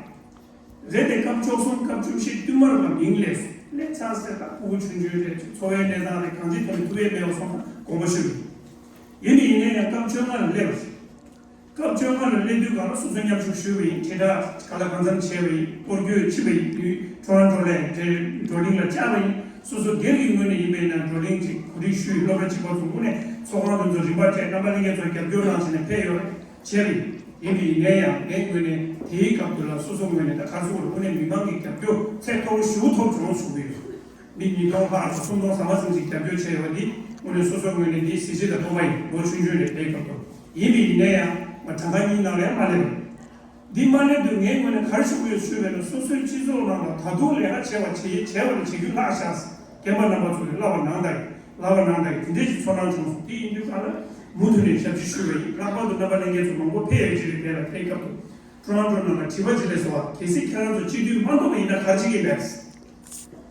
རེད་དེ་སྐབས་བཅུ་གསུམ་སྐབས་བཅུ་བཞི་བསྟུད་མར་ལ་མིང་སླེབས་སླེབས་ཚར་ཟེར། ད་ཕྲུ་གུ་ཆུང་ཆུང་རེད། འཚོ་བའི་གནས་སྟངས་རེད། གང་ཅིའི་ཐོག་ནས་ཐུབ་ཡས་མེད་པ་སོང་ཙང་དགོངས་པ་ཞུ་གི་ཡིན། ཡིན་ནའི་ཡང་སྐབས་བཅོ་ལྔ་ལ་སླེབས། སྐབས་བཅོ་ལྔ་ལ་སླེབས་དུས་གང་ལ་སོ་སོ་མཉམ་ཞུགས་ཞུས་པ་ཡིན། དྲིལ་བསྒྲགས་ག་ལ་གང་འཚམ་བྱས་པ་ཡིན། སྐོར་སྐྱོད་ཕྱིན་པ་ཡིན། ཊོ་རོན་ཊོ་ལ་བགྲོ་གླེང་ལ་བཅར་བ་ཡིན། སོ་སོ་སྒེར་གྱི་ངོས་ནས་ཡིན་པ་ཡིན་ན་བགྲོ་གླེང་ཅིག་གོ་སྒྲིག་ཞུས། སློབ་གྲྭ་གཅིག་པ་ཚོ་དངོས་གནས་ཚོགས་ཁང་དེ་ཚོ་རིམ་པ་སྤྲད། རྣམ་པ་ལྷན་རྒྱས་ཚོ་རྒྱབ་སྐྱོར་གནང་བྱས་ནས་ཕེབས་ཡོད་རེད། བྱས་པ་ཡིན། ཡིན་པ་ཡིན་ནའི་ཡང་ངའི་ངོས་ནས་དེའི་སྐབས་དུ་ལ་སོ་སོ་ངོས་ནས་ད་ག་རེ་ཟེར་དགོས་རེད། དངོས་གནས་མི་མང་གི་རྒྱབ་སྐྱོར་ཚད་མཐོ་པོ་ཞེ་པོ་ཐོབ་བྱུང་བསམ་གྱི་ཡོད། མི་ཉིས་སྟོང་ལྷག་དང་སུམ་སྟོང་ཟིན་མ་ཟིན་ཅིག་རྒྱབ་སྐྱོར་བྱས་ཡོད་པ་འདི་དངོས་གནས་སོ་སོའི་ངོས་ནས་འདི་གཟི་བརྗིད་དང་སྤོབས་པ་ཡིན། ལོ་ཆུང་ཆུང་རེད་དེའི་སྐབས་དུ། ཡིན་པ་ཡིན་ནའི་ཡང་ང་གྲངས་ཀ་གཉིས་ནང་ལ་ཡང་མ་སླེབས་པ་རེད། འདི་མ་སླེབས་དུས་ངའི་ངོས་ནས་ག་རེ་ཞུ་དགོས་ཡོད་ཞུས་པ་ཡིན་ན། སོ་སོའི་སྤྱི་ཚོགས་ནང་ལ་ད་དུང་ལས་ཀ་བྱས་པ་བྱེད་བྱས་པ་ལ་བྱེད་རྒྱུ་ལྷག་ཤག་རྒན་པ་རྣམ་པ་ཚོ་གིས་བསླབ་པ་གནང་དང་ལབ་པ་གནང་དང་དེ་འདྲའི་ཞིག་ཚོར་སྣང་བྱུང་སོང་། དེ་ཡིན་དུས་གང་ལ་མུ་མཐུད་ནས་ཞབས་ཕྱི་ཞུ་བ་ཡིན། ལྷག་པར་དུ་རྣམ་པ་ལྷན་རྒྱས་ཚོ་མང་པོ་ཕེབས་ཡོད་ཀྱི་རེད། དེ་ལ་ཕེབས་སྐབས་དུ་ཊོ་རོན་ཊོ་ནང་ལ་དྲི་བ་ཅིག་སླེབས་སོང་བ། གལ་སྲིད་ཁྱེད་རང་ཚོ་སྤྱི་འཐུས་མ་ཐོབ་པ་ཡིན་ན་ག་རེ་བྱེད་ཀྱི་ཡིན་པས།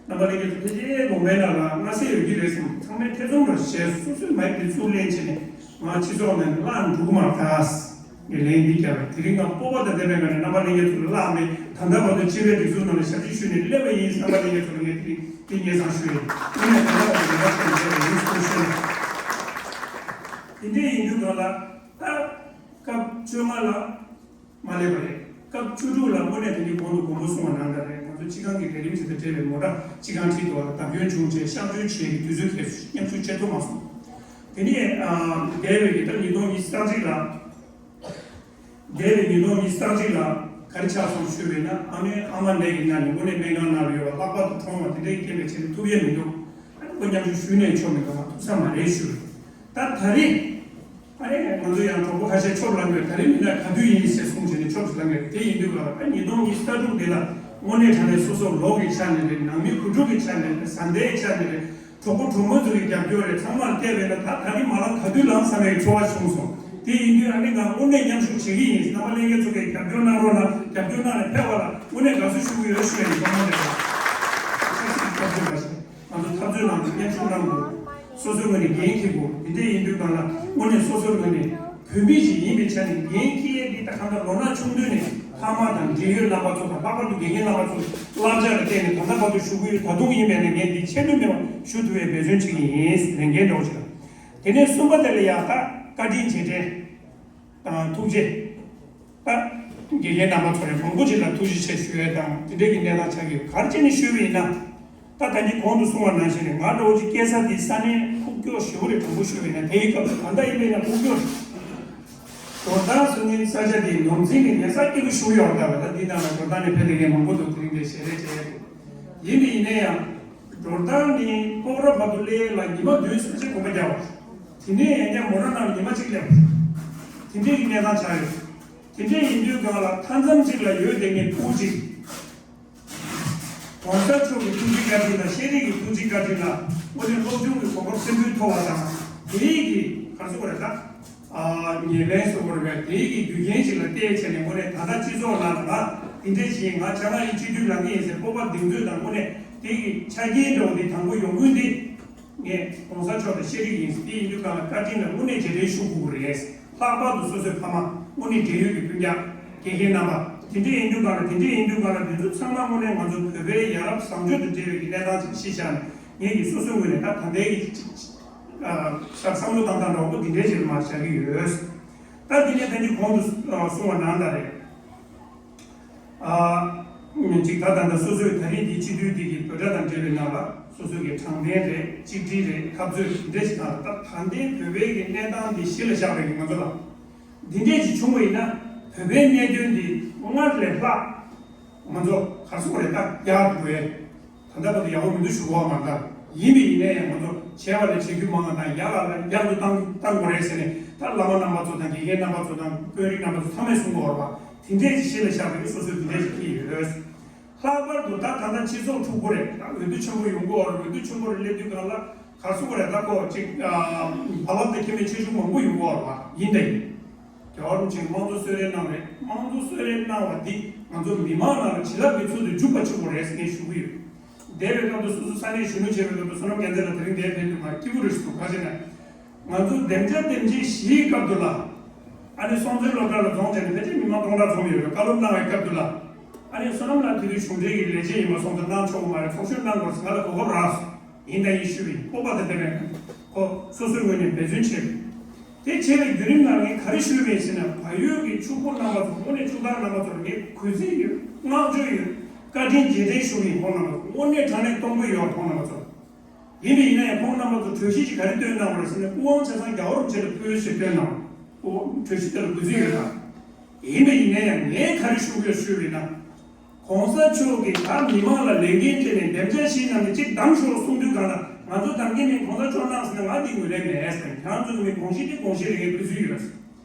རྣམ་པ་ལྷན་རྒྱས་ཚོ་ཕལ་ཆེར་དགོངས་པའི་ནང་ལ་སྔ་སེ་ཡོད་ཀྱི་རེད་གསུངས། ཚང་མས་ཐེ་ཚོམ་ར་བྱས། སོ་སོའི་མའིག་དེ་ཚུར་ལེན་བྱས་ནས་ང་སྤྱི་ཚོགས་ནང་ནས་བརླག་འགྲོ་གི་མ་རེད་ད། ངས་ལན་འདི་བརྒྱབ་པ་དེ་རིང་ང་སྤོབས་པ་དང་ལྡན་པའི་ངང་ནས་རྣམ་པ་ལྷན་རྒྱས་ཚོ་ལ་བརླག་མེད། ད་ལྟ་བར་དུ་སྤྱི་པའི་སྒྲིག་འཛུགས་ནང་ལ་ཞབས་ཕྱི་ཞུས་ནས་སླེབས་པ་ཡིན། རྣམ་པ་ལྷན་རྒྱས་ཚོ་ལ་ངས་དེ་རིང་འདི་སྙན་སེང་ཞུ་ཡིན། དངོས་གནས་ད་ལྟ་བར་དུ་ལས་ཀ་བྱས་ནས་སླེབས་པ་ཡིན་ཟེར་ཞུ་ཡིན། དེ་འདྲ་ཡིན་དུས་གང་ལ་ད་སྐབས་བཅོ་ལྔ་ལ་མ་སླེབས་པ་རེད། སྐབས་བཅུ་དྲུག་ལ་དངོས་གནས་དེ་ནི་གོང་དུ་མགོན་པོ་གསུངས་པ་ནང་ལྟར་རེད། ང་ཚོ་སྤྱི་ཁང་གི་ལས་རིམ་ཞིག་དང་འབྲེལ་བའི་མོ་ཊ་སྤྱི་ཁང་ཁྲིའི་ཐོག་ལ་བརྡབ་སྐྱོན་བྱུང་རྗེས་གཤག་བཅོས་བྱེད་ཀྱི་དུས་ཚོད་ཁེལ་སོང་། མཉམ་ཞུགས་བྱེད་ཐུབ་མ་སོང་། དེ་ནས་ཨ་འདས་པའི་ཉིས་སྟོང་ཉི་ཤུ་རྩ་གཅིག་ལ། འདས་པའི་ཉིས་སྟོང་ཉི་ཤུ་རྩ་གཅིག་ལ་ག་རེ་ཆགས་སོང་ཞུས་པས་ན། ཨ་མའི་ཨ་མ་ནད་ཀྱིས་ན་ནས་དངོས་གནས་སྨན་ཁང་ནང་ལ་ཡོད་པ། ལྷག་པར་དུ་གྲོངས་པ་དེ་འདྲའི་རྐྱེན་པས་བྱས་ནས་ཐུབ་ཡས་མི་འདུག་ཨ་ནི་ཁོ་མཉམ་ཞུགས་ཞུས་ནས་ཆོག་མི་འདུག་ང་ཐུབ་ས་མ་རེད་ཞུས། ད་ད་རེས་ཨ་ནི་ང་ཚོ་ཡང་གྲོགས་པོ་ཁ་ཤས་ཆོབ་ལངས་ཡོད། ད་རེས་མིན་ན་ག་དུས་ཡིན་ཞེས་གསུངས་བྱས་ནས་ཆོབ་ལངས་ཡོད། དེ་ཡིན་དུས་ག་ལ་ད་ཉིས་སྟོང་ཉི་ཤུ་རྩ་དྲུག་འདི་ལ་དངོས་གནས་དྲང་གནས་སོ་སོ་ལོ་གི་ཆ་ནས་རེད། ནང་མི་བུ་ཕྲུག་གི་ཆ་ནས་རེད། བཟའ་ཟླའི་ཆ་ནས་རེད། གྲོགས་པོ་གྲོགས་མོ་ཚོ་གི་རྒྱབ་སྐྱོར་རེད། ཚང་མར་བལྟས་པས་ན་ད་ད་ནི་མ་ལངས་ག་དུས་ལངས་བསམ་པའི་ཚོར་བ་བྱུང་སོང་། དེ་ཡིན་དུས་ཨ་ནི་ང་དངོས་གནས་མཉམ་ཞུགས་བྱེད་ཀྱི་ཡིན། རྣམ་པ་ལྷན་རྒྱས་ཚོ་གིས་རྒྱབ་སྐྱོར་གནང་རོགས་གནང་། རྒྱབ་སྐྱོར་གནང་ནས་ཕེབས་པ་ལ་དངོས་གནས་དགའ་བསུ་ཞུ་གི་ཡོད་ཞུ་ཡ་ཡིན། ཐོག་མ་རེད། ཆབ་སྲིད་ཀྱི་སྐྱབས་བཅོལ་བ་ཞིག་ང་ཚོ་འཐབ་རྩོད་ནང་དུ་མཉམ་ཞུགས་གནང་དགོས། སོ་སོའི་ངོས་ནས་འགན་འཁྱེར་དགོས། འདི་འདྲ་ཡིན་དུས་གང་ལ་དངོས་གནས་སོ་སོའི་ངོས་ནས་བོད་མི་ཞིག་ཡིན་པའི་ཆ་ནས་འགན་འཁྱེར་ཡས་འདི་ད་གང་ལྟར་ལོ་ན་ཆུང་དུས་ནས། ཕ་མ་དང་འབྲེལ་ཡོད་རྣམ་པ་ཚོ་དང་ལྷག་པར་དུ་དགེ་རྒན་རྣམ་པ་ཚོའི་བསླབ་བྱ་ལ་བརྟེན་ནས་ད་ལྟ་བར་དུ་ཞུ་གི་ཡོད། ད་དུང་ཡིན་པས་ན་ངས་འདི་ཆད་མེད་མེད་པར་ཞུ་ཐུབ་པའི་འབད་བརྩོན་བྱེད་ཀྱི་ཡིན། ལས་འགན་འདྲ་བོ་ཞིག་དང་། དེ་ནས་གསུམ་པ་དེ་ལ་ཡང་ད་བཀའ་དྲིན་རྗེས་དྲན་དང་ཐུགས་རྗེ། ད་དགེ་རྒན་རྣམ་པ་ཚོ་ལ་མང་པོ་ཅིག་ལ་ཐུགས་རྗེ་ཆེ་ཞུ་ཡས་དང་དེ་འདྲའི་གི་གནས་སྟངས་ཆགས་ཀྱི་ཡོད། ག་རེ་བྱས་ནས་ཞུས་པ་ཡིན་ན། ད་ད་གིན་གོང་དུ་གསུངས་པ་ནང་བཞིན་རེད། ང་འདྲ་བོ་ཅིག་སྐྱེས་ས་དེ་ས་གནས་ཁུག་ཀྱོག་ཞེ་པོ་རེད། དྲང་པོ་ཞུས་པ་ཡིན་ན་དེའི་སྐབས་སུ་ད་ལྟ་ཡིན་པས་ན་ཁུག་ཀྱོག་རེད། དོ་བདག་སུ་ངན་ས་ཆ་དེ་ནོར་འཛིན་གྱི་ཉེ་ས་སྐྱེ་རྒུ་ཞུགས་ཡོད་རེད། ད་ལྟ་འདི་ནང་ལ་དོ་བདག་ནས་ཕེབས་དེ་གའི་མང་པོ་འདུག་དེ་རིང་དེ་ཞལ་རས་བྱས་ཡོད། ཡིན་པ་ཡིན་ན་ཡང་། དོ་བདག་ནི་སྤོག་ར་བར་དུ་སླེབས་ལ་ཉི་མ་བདུན་ས་ཆ་གོམ་པ་རྒྱག་པ། དེ་ནས་ཡང་བསྐྱར་མོ་ར་ནང་ཉི་མ་གཅིག་སླེབས། དེ་འདྲའི་གི་གནས་སྟངས་ཆགས་ཡོད། དེ་འདྲའི་ཡིན་དུས་སྒང་ལ་མཐའ་མཚམས་གཅིག་ལ་ཡོད་དེ་ངས་ཕྲུ་གུ་གཅིག་གོང་ས་མཆོག་གི་ཐུགས་རྗེ་བཀའ་དྲིན་དང་ཤེས་རིག་གི་ཐུགས་རྗེ་བཀའ་དྲིན་ལ་དངོས་གནས་སློབ་སྦྱོང་གི་གོ་སྐབས་ཆེན་པོའི་ཐོབ་པ་དང་དེའི་གི་ག་རེ་ཟེར་དགོས་རེད་ད། ཨ་ཉེ་ལན་ཟེར་དགོས་རེད་པས། དེའི་གི་རྒྱུ་རྐྱེན་ཞིག་ལ་བལྟས་བྱས་ནས་དངོས་གནས་ད་ལྟ་སྤྱི་ཚོགས་ནང་ལ་ང་དེ་འདྲས་ཞིག་ང་བྱ་ང་ཡི་སྤྱི་འཐུས་ལངས་ཀྱི་ཡིན་ཟེར་སྤོབས་པ་གདེང་ཚོད་དང་དངོས་གནས་དེ་གི་ཆ་རྐྱེན་འདྲ་བོ་དེ་དང་པོ་ཡོང་ཁུལ་འདི། ངས་གོང་ས་མཆོག་དང་ཤེས་རིག་ཡིན་ཟེར་དེ་ཡིན་དུས་སྒང་ལ་བཀའ་དྲིན་ལ་དངོས་གནས་རྗེས་དྲན་ཞུ་དགོས་ཀྱི་རེད། ལྷག་པར་དུ་སོ་སོའི་ཕ་མ་དངོས་གནས་འབྲེལ་ཡོད་ཀྱི་སྤུན་ཀྱག་དགེ་རྒན་རྣམ་པ་དེ་འདྲས་ཡིན་དུས་སྒང་ལ་དེ་འདྲས་ཡིན་དུས་སྒང་ལ་དེ་ཚོ་ཚང་མ་དངོས་གནས་ང་ཚོ་བོད་པའི་ཡ་རབས་བཟང་སྤྱོད་དང་འབྲེལ་བའི་གི་གནས་སྟངས་ཅིག་གཞི་བཞག་ནས་ངས་ཀྱི་སོ་སོའི་ངོས་ནས་ད་ད་ལྟའི་གི་ཅིག་ཅིག་ཨ་བསམ་བློ་བཏང་སྟངས་འདྲ་བོ་འདི་འདྲས་ཅིག་མར་བཞག་གི་ཡོད། ད་དེ་ནས་ད་ནི་གོང་དུ་གསུངས་པ་ནང་ལྟར་རེད། ཨ་ཅིག་ད་ད་ལྟ་སོ་སོའི་ད་རེས་འདི་སྤྱི་འཐུས་འདི་གི་འབོད་སྒྲ་དང་འབྲེལ་བའི་ནང་ལ་སོ་སོའི་གི་དྲང་བདེན་རེད། གཅིག་སྒྲིལ་རེད། འཐབ་རྩོད་འདི་འདྲས་ཞིག་ནང་ལ་ད་ད་ལྟའི་བོད་པའི་གི་གནས་སྟངས་འདི་གཞི་ལ་བཞག་པའི་གི་ང་ཚོ་ལ་འདི་འདྲས་ཅིག་བྱུང་བ་ཡིན་ན་བོད་པའི་གནད་དོན་འདི་སྔར་ལས་ལྷག་ང་ཚོ་ག་རེ་ཟེར་དགོས་རེད། ད་ཡག་ཏུ་འགྲོ་ཡས། ད་ལྟ་བར་དུ་ཡག་པོ་མི་འདུག་ཞུ་གི་ཡོད་མ་རེད། ད་ཡིན་པ་ཡིན་ན་ཡང་ང་ཚོ་བྱས་པ་ལས་བྱེད་རྒྱུ་མང་བ་དང་ཡག་ལ་ལ་ཡག་ཏུ་བཏང་བཏང་དགོས་རེད་ཟེར་ནས་ད་བླ་མ་རྣམ་པ་ཚོ་དང་དགེ་རྒན་རྣམ་པ་ཚོ་དང་དཔོན་རིགས་རྣམ་པ་ཚོ་ཚང་མས་གསུང་གི་ཡོད་རེད་པ། དེ་འདྲས་ཀྱི་གཞི་ལ་བཞག་པའི་སོ་སོའི་དེ་འདྲས་ཀྱི་སྐད་ཡོད། ལྷག་པར་དུ་ད་ད་ལྟ་སྤྱི་ཚོགས་འཁྲུག་པོ་རེད། ད་འོས་བསྡུ་ཆེན་པོ་ཡོང་གི་ཡོད་རེད། འོས་བསྡུ་ཆེན་པོ་རེད་སླེབས་དུས་སྒང་ལ་ག་རེ་ཟེར་དགོས་རེད། ད་ཁོ་ཅིག་བ་ལབ་དེ་ཁྱད་མེད་ཆེ་ཆུང་མང་པོ་ཡོང་གི་ཡོད་རེད་པ། ཡིན་ད་ཡིན། རྒྱལ་བ་རིན་པོ་ཆེས་དམངས་གཙོ་གསོལ་རས་གནང་རེད། དམངས་གཙོ་གསོལ་རས་གནང་བ་འདི་ང་ཚོ་མི་མང་ནང་ལ་བྱིན་རླབས་ཀྱི་ཚུལ་དུ་འཇུག་པ་གཅིག་པོ་རེད་ཟེར་ངས་ཞུ་གི་ཡོད། འདས་པའི་སྐབས་དུ་སོ་སོ་ས་གནས་གཞོན་ནུ་བྱས་པའི་སྐབས་དུ་བསོད་ནམས་རྒྱལ་མཚན་ལགས་དེ་རིང་འདིར་ཕེབས་དུས་ང་སྐྱིད་པོ་རེད་ཞུ། ག་ཅི་ན། ང་ཚོ་འདེམས་བྱ་དེ་འདྲའི་གཞིའི་སྐབས་དུ་ལ། ཨ་ནི་སྲོང་བཙན་སློབ་གྲྭ་ལ་འཛོམས་བྱས་ནས་ཕལ་ཆེར་མི་མང་སྟོང་ཕྲག་འཛོམས་ཡོད་རེད། བཀའ་སློབ་གནང་བའི་སྐབས་དུ་ལ། ཨ་ནི་བསོད་ནམས་ལགས་དེ་དུས་གཞུང་འབྲེལ་གྱི་ལས་བྱེད་ཡིན་པ་སོང་ཙང་གནང་ཆོག་གི་མ་རེད། ཚོགས་ཞུགས་གནང་དགོས་ཟེར་ང་ལ་གོ་སྐབས་རག་སོང་། ཡིན་ད་ཡིན་ཞུས་པ་ཡིན། སྤོབས་པ་དང་ལྡན་པའི་ཁོ་སོ་སོའི་ངོས་ནས་འབད་བརྩོན་བྱས། དེ་བྱས་པའི་བརྒྱུད་རིམ་ནང་ངས་ག་རེ་ཞུས་པ་ཡིན་ཟེར་ན། བལ་ཡུལ་གྱི་ཕྱུག་པོ་རྣམ་པ་ཚོ་དངོས་གནས་ཕྱུག་བདག་རྣམ་པ་ཚོར་ངས་གུས་བརྩི་ཡོད། བསྔགས་བརྗོད་ཡོད། བཀའ་དྲིན་རྗེས་དྲན་ཞུ་གི་ཡིན། ཁོང་རྣམ་པ་ཚོ་དངོས་གནས་དྲང་གནས་གཏོང་གི་ཡོད། ཁོང་རྣམ་པ་ཚོ། ཡིན་པ་ཡིན་ན་ཡང་ཁོང་རྣམ་པ་ཚོ་གྲོས་གཞི་ཅིག་ག་རེ་བཏོན་གནང་བ་རེད་ཟེར་ན། སྐུ་དབང་ཆ་ཚང་རྒྱལ་བ་རིན་པོ་ཆེ་ལ་ཕུལ་ཞེས་བཏོན་གནང་བ། སྐུ་དབང་གྲོས་གཞི་དེ་ལ་གུས་བརྩི་ཡོད་ད། ཡིན་པ་ཡིན་ན་ཡང་ངས་ག་རེ་ཞུ་དགོས་ཞུས་པ་ཡིན་ན། གོང་ས་མཆོག་གིས་ད་མི་མང་ལ་ལས་འགན་སྤྲད་ནས་འདེམས་བྱ་བཞེས་གནང་ནས་གཅིག་བདམས་ཤོག་གསུང་དུས་སྒང་ལ་ང་ཚོ་བདམས་མཁན་མིན། གོང་ས་མཆོག་གནང་ཟེར་ན་ང་འདི་ངོས་ལེན་མེད་ཟེར། ཁྱེད་རང་ཚོ་གི་མི་དགོངས་གཞི་དེ་དགོངས་གཞི་རེད། ངས་གུས་བརྩི་ཡོད།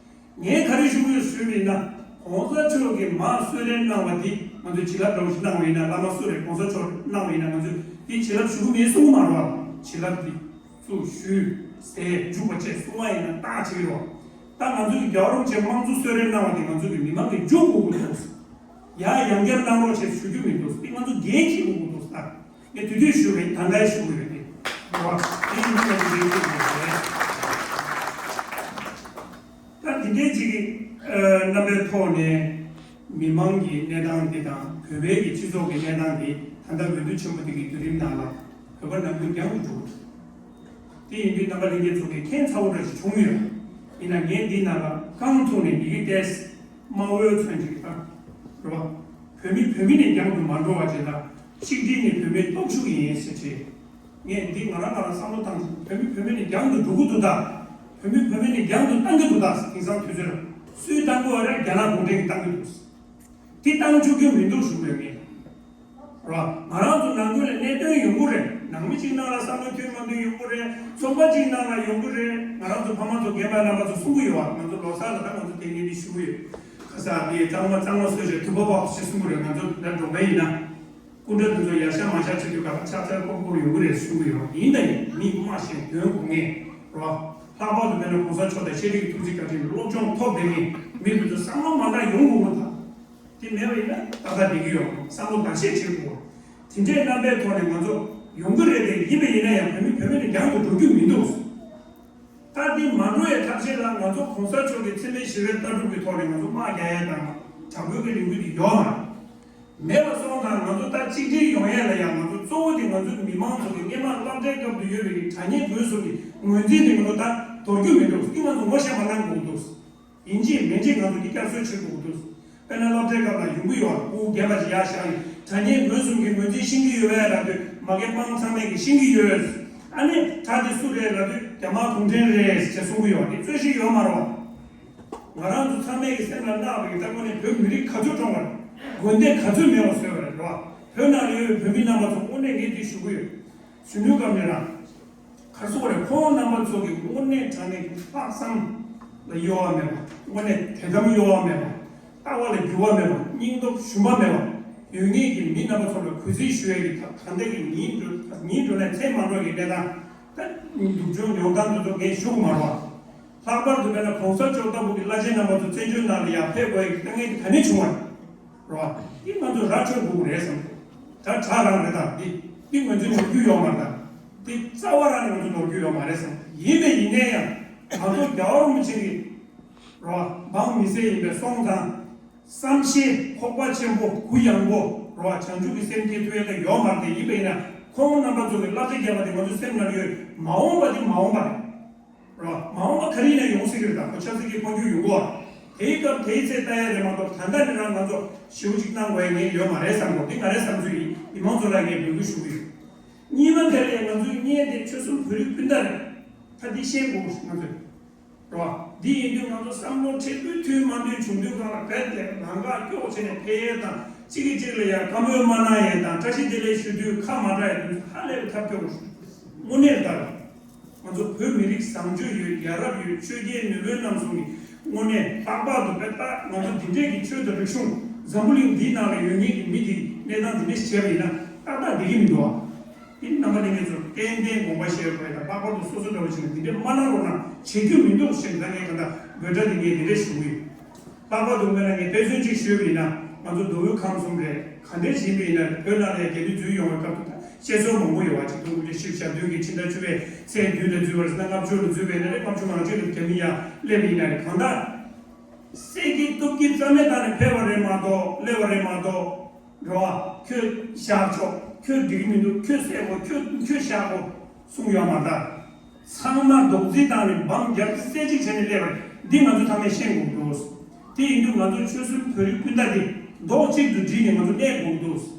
ངས་ག་རེ་ཞུ་གི་ཡོད་ཞུས་པ་ཡིན་ན། གོང་ས་མཆོག་གིས་མར་གསོལ་རས་གནང་བ་འདི་ང་ཚོས་བྱིན་རླབས་འདྲ་བོ་ཞིག་གནང་བ་ཡིན་ན། བླ་མ་སུ་རེད། གོང་ས་མཆོག་གནང་བ་ཡིན་ན་ང་ཚོས་འདི་བྱིན་རླབས་ཞུ་གི་མེད་གསུང་གི་མ་རེད་པ། བྱིན་རླབས་འདི་ཚུར་ཞུས་ཟས་འཇུག་པ་བཅས་གསུང་བ་ཡིན་ན་རྟགས་བྱེད་ཀྱི་རེད་པ། ད་ང་ཚོ་གི་རྒྱལ་བ་རིན་པོ་ཆེ་དམངས་གཙོ་གསོལ་རས་གནང་བ་འདི་ང་ཚོ་གི་མི་མང་གིས་འཇུག་དགོས་ཀྱི་འདུག་ཡ་ཡང་བསྐྱར་གནང་རོགས་བྱས་ཞུ་རྒྱུ་མི་འདུག་འདི་ང་ཚོ་འགན་འཁྱེར་དགོས་ཀྱི་འདུག་ད་ངས་དུས་དུས་ཞུ་བའི་ད་ལྟའི་ཞུ་གི་ཡོད་དེ། རེད་པ། དེ་ཡིན་དུས་ང་ཚོ་འགན་འཁྱེར་དགོས་ཀྱི་རེད། ད་འདི་འདྲའི་ཅིག་གི་རྣམ་པའི་ཐོག་ནས་མི་མང་གི་གནས་སྟངས་འདི་དང་བོད་པའི་གི་སྤྱི་ཚོགས་ཀྱི་གནས་སྟངས་འདི་ད་ལྟ་འོས་བསྡུ་ཆེན་པོ་འདི་གི་བརྒྱུད་རིམ་ནང་ལ་བོད་པ་ནང་ཁུལ་རྒྱང་དུ་འགྲོ། དེ་ཡིན་དུས་རྣམ་པ་ལྷན་རྒྱས་ཚོ་གིས་མཁྱེན་ཚ་བོ་འདྲ་ཞིག་བྱུང་ཡོད། ཡིན་ན་ངས་འདི་ནང་ལ་རྐང་ཐུག་ནས་ཡི་གེ་ཏོག་ཙམ་དམའ་བོའི་ཚོན་ཅིག་བཏང་། རེད་པ། བོད་མི་བོད་མི་ནས་རྒྱང་དུ་མ་འགྲོ་བ་བྱས་ན་གཅིག་སྒྲིལ་ནས་བོད་མིའི་སྟོབས་ཤུགས་ཡིན་ཟེར་བྱས། ངས་འདི་ང་རང་ང་རང་བསམ་བློ་བཏང་། བོད་མི་བོད་མི་ནས་རྒྱང་དུ་འགྲོ་གི་འདུག་ད། བོད་མི་བོད་མི་ནས་རྒྱང་དུ་བཏང་གི་འདུག་ད། དེང་སང་དུས་ཚོད་ལ་སུས་བཏང་གི་ཡོད་རེད། རྒྱ་ནག་གུང་ཁྲན་གྱིས་བཏང་གི་འདུག་འདི་བཏང་བཅུག་རྒྱུ་མི་འདུག་ཞུ་དགོས་ངས། རེད་པ། ང་རང་ཚོ་ནང་ཁུལ་ལ་གནད་དོན་ཡོང་གི་རེད། ནང་མི་གཅིག་ནང་ལ་བསམ་བློ་མཐུན་མ་མཐུན་ཡོང་གི་རེད། ཚོགས་པ་གཅིག་ནང་ལ་ཡོང་གི་རེད། ང་རང་ཚོ་ཕ་མ་ཚོ་རྒན་པ་རྣམ་པ་ཚོ་གསུང་གི་ཡོད་པ། ང་ཚོ་ལོ་གསར་ལ་ད་ང་ཚོ་དེ་ངས་འདི་ཞུ་གི་ཡོད། ཁ་སང་དེ་གཙང་མ་གཙང་མ་བཟོས་བྱས་དུམ་པ་པོ་ཞིག་གསུང་གི་རེད། ང་ཚོ་ད་འགྲོ་མཁན་ཡིན་ན། སྐུ་འདྲ་དེ་ཚོ་ཡར་ཤར་མར་ཤར་བྱེད་དུས་སྐབས་ལ་ཆག་ཆག་ཀོར་ཀོར་ཡོང་གི་རེད་གསུང་གི་ཡོད། ཡིན་ད་ཡིན། མི་སྨྲ་ཤེས་དོན་གོ་ངེས་རོ། ལྷག་པར་དུ་དཔེར་ན་གོང་ས་མཆོག་དང་ཤེས་རིག་གི་ཐུགས་རྗེ་བཀའ་དྲིན་སློབ་སྦྱོང་ཐོབ་བསྡད་མཁན་མི་དེ་ཚོ་བསམ་བློ་མ་འདྲ་ཡོང་དགོས་པ་དང་། དེ་མེད་པ་ཡིན་ན་ཏག་ཏག་བསྡད་ཀྱི་ཡོད། བསམ་བློ་བར་ཆད་བྱེད་དགོས། དེ་འདྲའི་རྣམ་པའི་ཐོག་ནས་ང་ཚོ་ཡོང་གི་རེད་དེ། ཡིན་པ་ཡིན་ན་ཡང་བོད་མི་བོད་མི་ནས་རྒྱང་དུ་འགྲོ་རྒྱུ་མི་འདུག་ད་འདི་མ་འགྲོ་ཡའི་ཐབས་ཤེས་ལ་ང་ཚོ་གོང་ས་མཆོག་གི་འཚེ་མེད་ཞི་བའི་ལྟ་གྲུབ་ཀྱི་ཐོག་ནས་ང་ཚོ་དམག་རྒྱག་ཡ་དང་། དྲག་པོའི་གི་ལས་འགུལ་དེ་ཡོད་མ་རེད། མེད་པ་སོང་ཙང་ང་ཚོ་ད་གཅིག་སྒྲིལ་ཡོང་ཡས་ལ་ཡང་ང་ཚོ་གཙོ་བོ་དེ་ང་ཚོའི་མི་མང་ཚོ་གི་སྔས་མ་སློབ་གྲྭའི་སྐབས་དུ་ཡོད་པའི་གི་དྲ་བརྙན་འགོད་གསུམ་གི་ངོས་འཛིན་དེ་ང་ཚོ་ད་དོར་རྒྱུ་མི་འདུག་འདི་ང་ཚོ་ངོ་ཤེས་པ་གནང་དགོས་འདུག་ཡིན་གཅིག་མིན་གཅིག་ང་ཚོ་འདི་བསྐྱར་གསོ་བྱེད་དགོས་འདུག་དཔེར་ན་སློབ་གྲྭའི་སྐབས་ལ་ཡོང་གི་ཡོད། སྐུ་རྒན་པ་ཅིག་ཡར་བཞག་ཡིན། དྲ་བརྙན་འགོད་གསུམ་གི་ངོས་འཛིན་ཤེས་ཀྱི་ཡོད་པས་ལབ་དུས་མ་རྒན་པ་ཚང་མས་ཀྱི་ཤེས་ཀྱི་ཡོད། ཨ་ནི་དྲ་དེ་སུ་རེད་ལབ་དུས་རྒྱ་དམར་གུང་ཁྲན་རེད་ཅེས་གསུང་གི་ཡོད། དེ་རྩོད་གཞི་ཡོད་མ་རེད་བ། ང་རང་ཚོ་ཚང་མས་ཀྱི་སེམས་ལ་བརྣག་པའི་ལྟ་བུ་ནི་བོད་མི་རིགས་ག་ཚོད་བཀྲོངས་པ་རེད། དགོན་སྡེ་ག་ཚོད་མེད་པ་བཟོས་པ་རེད་བ། བོད་ནང་ལ་ཡོད་པའི་བོད་མི་རྣམ་པ་ཚོ་དངོས་གནས་ངས་འདི་ཞུ་གི་ཡོད། གཞོན་ནུའི་སྐབས་ནས་རང་ག་རེ་ཟེར་དགོས་རེད། ཁོང་རྣམ་པ་ཚོ་གི་དངོས་གནས་དྲང་གནས་ཀྱི་ལྷག་བསམ་ལ་གཡོ་བ་མེད་པ། དངོས་གནས་དད་དམ་གཡོ་བ་མེད་པ། ལྟ་བ་ལ་འགྱུར་བ་མེད་པ། སྙིང་སྟོབས་ཞུམ་པ་མེད་པ། ཡོད་ངེས་ཀྱི་མི་རྣམ་པ་ཚོ་ལ་གུས་བརྩི་ཞུ་ཡས་ཀྱི་ད་ད་ལྟ་གི་ཉིན་འགྲོ་ཉིན་འགྲོ་ནས་མཚན་མ་འགྲོ་ཡི་གནས་སྟངས་ད་སྡུག་སྦྱོང་མྱོང་སྟངས་དེ་ཚོ་ངས་ཞུ་གི་མ་རེད་བ། ལྷག་པར་དུ་དཔེར་ན་གོང་ས་མཆོག་ལྟ་བུ་གི་བླ་ཆེན་རྣམ་པ་ཚོ་བཙན་བྱོལ་ནང་ལ་ཡར་ཕེབས་དགོས་ཡི་དཀའ་ངལ་དེ་ག་ནས་བྱུང་བ་རེད་བ། འདི་ང་ཚོ་ར་འཕྲོད་དགོས་ཀྱི་རེད་བསམ། ད་དྲ་རང་རེད་དང་འདི་འདི་ང་ཚོས་ནོར་རྒྱུ་ཡོད་མ་རེད་དང་། འདི་རྩ་བ་རང་ནས་ང་ཚོ་ནོར་རྒྱུ་ཡོད་མ་རེད་བསམ། ཡིན་པས་ཡིན་ནའི་ཡང་ང་ཚོ་རྒྱལ་བ་རིན་པོ་ཆེ་གི་རེད་བ་འབངས་མི་སེར་ཡིན་པས་སོང་ཙང་། བསམ་ཤེས་ཁོག་པ་ཆེན་པོ་གུ་ཡངས་པོ་རེད་བ། བྱང་ཆུབ་ཀྱི་སེམས་སྐྱེ་ཐུབ་ཡས་ད་ཡོད་མ་རེད་དེ། ཡིན་པས་ཡིན་ན་ཁོང་རྣམ་པ་ཚོ་གི་བསླབ་བྱ་བརྒྱབ་པ་དེ་ང་ཚོ་སེམས་ནང་ཡོད། མ་འོངས་པ་དེ་མ་འོངས་པ་རེད། རོ། མ་འོངས་པ་ག་རེ་ཡིན་ན་ཡོང་སྲིད་ཀྱི་རེད། ད་ཁོ་ཆབ་སྲིད་ཀྱི་འཕོ་འགྱུར་ཡོང་གི་རེད། དེའི་སྐབས་དེའི་ཚེ་ལྟ་ཡ་རེད་མ་གཏོགས་ད་ལྟ་ནས་རང་ང་ཚོ་ཞེ་པོ་ཅིག་གནང་དགོས་ཡ་ངས་ཡོད་མ་རེད་བསམ་གོ། འདི་ང་རའི་བསམ་ཚུལ་ཡིན། མི་མང་ཚོ་ལ་ངས་འབོད་སྐུལ་ཞུ་གི་ཡོད། གཉིས་པ་དེ་ལས་ང་ཚོའི་གཉེན་དེ་ཆོལ་གསུམ་བོད་རིགས་སྤུན་ཟླ་རེད། ད་འདི་ཤེས་དགོས་ང་ཚོས། རོ། འདི་ཡིན་དུས་ང་ཚོ་བསམ་བློ་ཁྲེལ་དགོས་དུས་མ་འདོད་བྱུང་དུས་སྒང་ལ་རྦད་དེ་ལམ་ཁ་སྐྱོག་བྱས་ནས་ཕེབས་ཡས་དང་གཅིག་གིས་གཅིག་ལ་ཡར་བཀའ་མོལ་མ་གནང་ཡས་དང་བཀྲ་ཤིས་བདེ་ལེགས་ཞུ་དུས་ཁ་མ་གྲག་ཡས་དུས་ཧ་ལས་པའི་ཐབས་སྐྱོ་བོ་ཞིག་དངོས་གནས་ལྟར། ང་ཚོ་བོད་མི་རིགས་བཟང་སྤྱོད་ཡོད། ཡ་རབས་ཡོད། ཆོས་རྒྱལ་མེས་དབོན་རྣམ་གསུམ་གྱི་དངོས་གནས་ལྷག་པར་དུ་དཔེ་ལྟ་ང་ཚོ་འདི་འདྲས་ཀྱི་ཆོས་དང་རིག་གཞུང་འཛམ་བུ་གླིང་འདིའི་ནང་ལ་ཡོད་མཁན་གྱི་མི་འདི་གནས་སྟངས་འདི་འདྲས་ཤིག་བྱས་པ་ཡིན་ན་ཏག་ཏག་བསྡད་ཀྱི་མི་འདུག་ཨ། འདི་རྣམ་པ་ལྷན་རྒྱས་ཚོར་ཏན་ཏན་དགོངས་པ་བཞེས་དགོས་ཡ་དང་ལྷག་པར་དུ་སོ་སོ་འདྲ་བོ་ཞིག་ལ་འདི་འདྲས་མ་གནང་རོགས་གནང་། བྱེད་རྒྱུ་མི་འདུག་ཞེས་ད་ངས་ག་ད་འབོད་སྒྲ་འདི་ངས་འདི་འདྲས་ཞུ་གི་ཡོད། ལྷག་པར་དུ་དངོས་གནས་ངས་དཔེ་མཚོན་གཅིག་ཞུས་པ་ཡིན་ན་ང་ཚོ་མདོ་དབུས་ཁམས་གསུམ་རེད། ག་འདྲས་ཞིག་ཡིན་པ་ཡིན་ན་བོད་ནང་ལ་ཡ་རྒྱལ་དུས་འཛུལ་ཡོང་བའི་སྐབས་དུ་ད་བཤད་སྲོལ་མང་པོ་ཡོད་པ་ཅིག་སྟོང་དགུ་བརྒྱ་བཞི་བཅུ་ཞེ་བདུན་གྱི་ཕྱི་ཟླ་བཅུ་པའི་ཚེས་བདུན་ལ་འཛུལ་བ་རེད་ཟེར་ན། ལྔ་བཅུ་ལ་འཛུལ་བས་ན་རེད། ལྔ་བཅུ་ང་གཅིག་ལ་རྒྱ་མི་ཡར་སླེབས་པ་ཡིན་ན་རེད། གང་ལྟར་བསད་ཀྱི་གཏུབ་ཀྱི་རྩ་མེད་བཏང་ནས་ཕེབས་པ་རེད་མ་གཏོགས་སླེབས་པ་རེད་མ་གཏོགས། འགྲོ་བ་ཁྱོད་བཞག་ཆོག་ཁྱོད་འགྲིག་གི་མི་འདུག་ཁྱོད་བསད་དགོས། ཁྱོད་ཁྱོད་བཞག་དགོས་གསུངས་ཡོད་མ་རེད། ཚང་མ་རྡོག་རྫིས་བཏང་ནས་འབངས་རྒྱབ་བསད་གཅིག་བྱས་ནས་སླེབས་པ་རེད། འདི་ང་ཚོ་ཚང་མས་ཤེས་དགོས་འདུག་དེ་ཡིན་དུས་ང་ཚོ་ཆོལ་གསུམ་བོད་རིགས་སྤུན་ཟླ་འདི་རྡོག་གཅིག་ཏུ་སྒྲིལ་ནས་ང་ཚོ་གནས་དགོས་འདུག་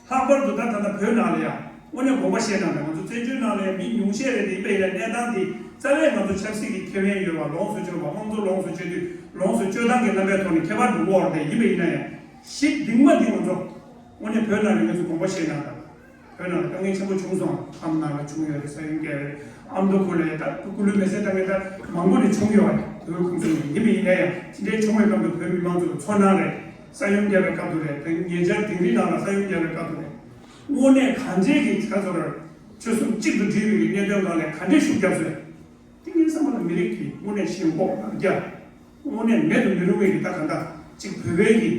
ལྷག་པར་དུ་ད་ད་ལྟ་བོད་ནང་ལ་ཡང་དངོས་གནས་དགོངས་པ་བཞེས་གནང་དང་། ང་ཚོ་བཙན་བྱོལ་ནང་ལ་ཡང་མི་ཉུང་ཤས་རེད་དེ། ཡིན་པ་ཡིན་ན་གནས་སྟངས་འདི་རྩ་བའི་ང་ཚོ་ཆབ་སྲིད་ཀྱི་ཁེ་ཕན་ཡོད་པ། ལོངས་སུ་སྤྱོད་པ། དམངས་གཙོ་ལོངས་སུ་སྤྱོད་དུས་ལོངས་སུ་སྤྱོད་སྟངས་ཀྱི་རྣམ་པའི་ཐོག་ནས་ཁྱད་པར་འགྲོ་གི་ཡོད་རེད་དེ། ཡིན་པ་ཡིན་ན་ཡང་གཞི་གདིང་མ་འདི་ང་ཚོ་དངོས་གནས་བོད་ནང་ལ་ང་ཚོ་དགོངས་པ་བཞེས་གནང་དང་། བོད་ནང་ལ་དཀའ་ངལ་ཆེན་པོ་བྱུང་སོང་། ཁམས་ནང་ལ་བྱུང་ཡོད་རེད། ས་ཡོམ་བརྒྱབ་རེད། ཨ་མདོ་ཁུལ་ལ་ཡ་ད་སྐུ་ལུས་མེ་སྲེག་བཏང་མཁན་ད་མང་པོ་ནས་བྱུང་ཡོད་རེད། བོད་ཁམས་གསུམ་ནས། ཡིན་པ་ཡིན་ན་ཡང་དེ་འདྲའི་བྱུང་བའི་སྐབས་དུ་བོད་མི་མང་ཚོ་ལ་ཚོར་སྣང་རེད། ས་ཡོམ་བརྒྱབ་པའི་སྐབས་དུ་རེད། དེ་ཉེ་ཆར་དིང་རི་ནང་ལ་ས་ཡོམ་བརྒྱབ་པའི་སྐབས་དུ་རེད། དངོས་གནས་གང་བྱས་ཀྱི་ཁ་ཚོར་ཆོལ་གསུམ་གཅིག་ཏུ་སྒྲིལ་བའི་གནད་དོན་སྒང་ལ་ག་འདྲས་ཤུགས་རྒྱབ་ཚོད། དེ་ངའི་བསམ་པ་ལ་མི་རིགས་ཀྱི་དངོས་གནས་ཞེན་ཁོག་ལ་རྒྱ། དངོས་གནས་མེད་དུ་མི་རུང་བའི་གི་ད་ག་འདྲ་གཅིག་བོད་པའི་གི་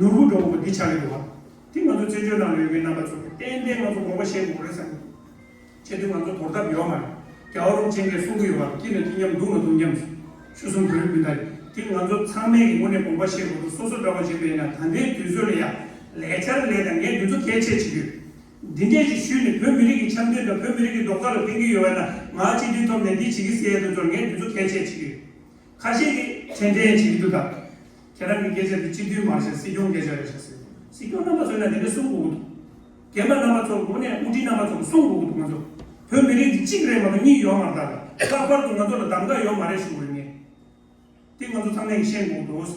ནོར་བུ་འདྲ་བོ་འདི་ཆགས་ཀྱི་འདུག་བ། དེ་ང་ཚོ་བཙན་བྱོལ་ནང་ལ་ཡོད་མཁན་རྣམ་པ་ཚོ་གི་ཏན་ཏན་ང་ཚོ་དགོངས་པ་བཞེས་དགོས་རེད་བསམ་གི་འདུག་བྱེད་དུས་ང་ཚོ་དོར་ཐབས་ཡོད་མ་རེད། རྒྱལ་བ་རིན་པོ་ཆེ་གིས་གསུང་གི་ཡོད་པ། སྐྱིད་ན་སྐྱིད་མཉམ། སྡུག་ན་སྡུག་མཉམ། ཆོལ་གསུམ་བོད་རིགས་སྤུན་ཟླ་རེད། དེ་ང་ཚོ་ཚང་མས་ཀྱི་དངོས་གནས་དགོངས་པ་བཞེས་དགོས་འདུག་སོ་སོ་འདྲ་བོ་བྱེད་པ་ཡིན་ན་ད་ལྟའི་དུས་ཚོད་ལ་ཡ་ལས་འཆར་ལས་དང་ངས་འདི་ཚོ་གལ་ཆེ་བྱེད་ཀྱི་ཡོད། འདི་འདྲས་ཅིག་ཞུས་ནས་བོད་མི་རིགས་ཀྱི་འཆམ་མཐུན་དང་བོད་མི་རིགས་ཀྱི་རྡོག་རྩ་ལ་ཕན་གྱི་ཡོད་པ་ན་ང་སྤྱི་འཐུས་ཐོབ་ནས་འདི་བྱེད་ཀྱི་ཟེར་ཡས་དེ་ཚོར་ངས་འདི་ཚོ་གལ་ཆེ་བྱེད་ཀྱི་ཡོད། ཁ་ཤས་ཀྱིས་དྲན་དྲན་བྱེད་ཀྱི་འདུག་ད་ཁྱེད་རང་གི་སྐད་ཆ་དེ་སྤྱི་འཐུས་མ་རེད་ཤག་སྲིད་སྐྱོང་སྐད་ཆ་རེད་ཤག་ཟེར། སྲིད་སྐྱོང་རྣམ་པ་ཚོས་ན་དེ་འདྲ་གསུང་དགོས་ཀྱི་འདུག་རྒན་པ་རྣམ་པ་ཚོ་དངོས་གནས་དབུ་ཁྲིད་རྣམ་པ་ཚོ་གསུང་དགོས་ཀྱི་འདུག་ང་ཚོ་བོད་མི་རིགས་འདི་གཅིག་རེད་མ་གཏོགས་གཉིས་ཡོད་མ་རེད། ད་ལྷག་པར་དུ་ང་ཚོ་ལ་གདམ་ག་ཡོད་མ་རེད་ཞུ་དགོས་ངས། དེ་ང་ཚོ་ཚང་མས་ཤེས་དགོས་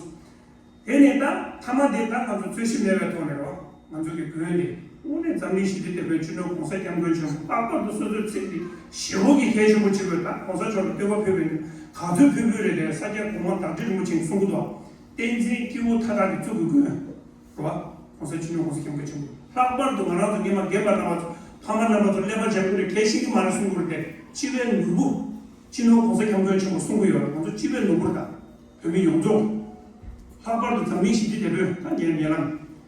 འདུག་དེ་ནས་ད་མཐའ་མ་དེ་ད་ང་ཚོ་རྩོད་གཞི་མེད་པའི་ཐོག་ནས་རོ། ང་ཚོ་གི་དགོན་དེ་དངོས་གནས་འཛམ་གླིང་ཞི་བདེ་དེ་བོད་སྤྱི་ནོར་གོང་ས་སྐྱབས་མགོན་ཆེན་པོ་ལྷག་པར་དུ་སོ་སོའི་ཚིག་དེ་ཞེ་བོ་གི་གལ་ཆེན་པོ་ཆེ་བོད་ད་གོང་ས་མཆོག་ལ་བསྟོད་པ་ཕུལ་བའི་ག་ཚོད་ཕུལ་ཕུལ་རེད་དེ། ས་སྐྱ་གོང་མ་བདག་ཁྲི་རིན་པོ་ཆེས་གསུང་གི་འདུག་བསྟན་འཛིན་སྐྱེས་བུ་མཐའ་དག་གི་གཙུག་གི་དགོན་རོ། གོང་ས་སྤྱི་ནོར་གོང་ས་སྐྱབས་མགོན་ཆེན་པོ་ལྷག་པར་དུ་ང་རང་ཚོ་སྔོན་མ་རྒན་པ་རྣམ་པ་ཚོ་ཕ་མ་རྣམ་པ་ཚོ་ཀླད་པ་འཇམ་པོ་རེད། གལ་ཤེས་ཀྱི་མ་རེད་གསུང་གི་རེད་དེ། སྤྱི་པའི་ནོར་བུ། སྤྱི་ནོར་གོང་ས་སྐྱབས་མགོན་ཆེན་པོ་གསུང་གི་ཡོད་རེད། ང་ཚོ་སྤྱི་པའི་ནོར་བུ་རེད་ད། བོད་མི་ཡོངས་རྫོགས། ལྷག་པར་དུ་འཛམ་གླིང་ཞི་བདེ་དེ་བོད་ད་ཉེ་ཉེ་ལམ།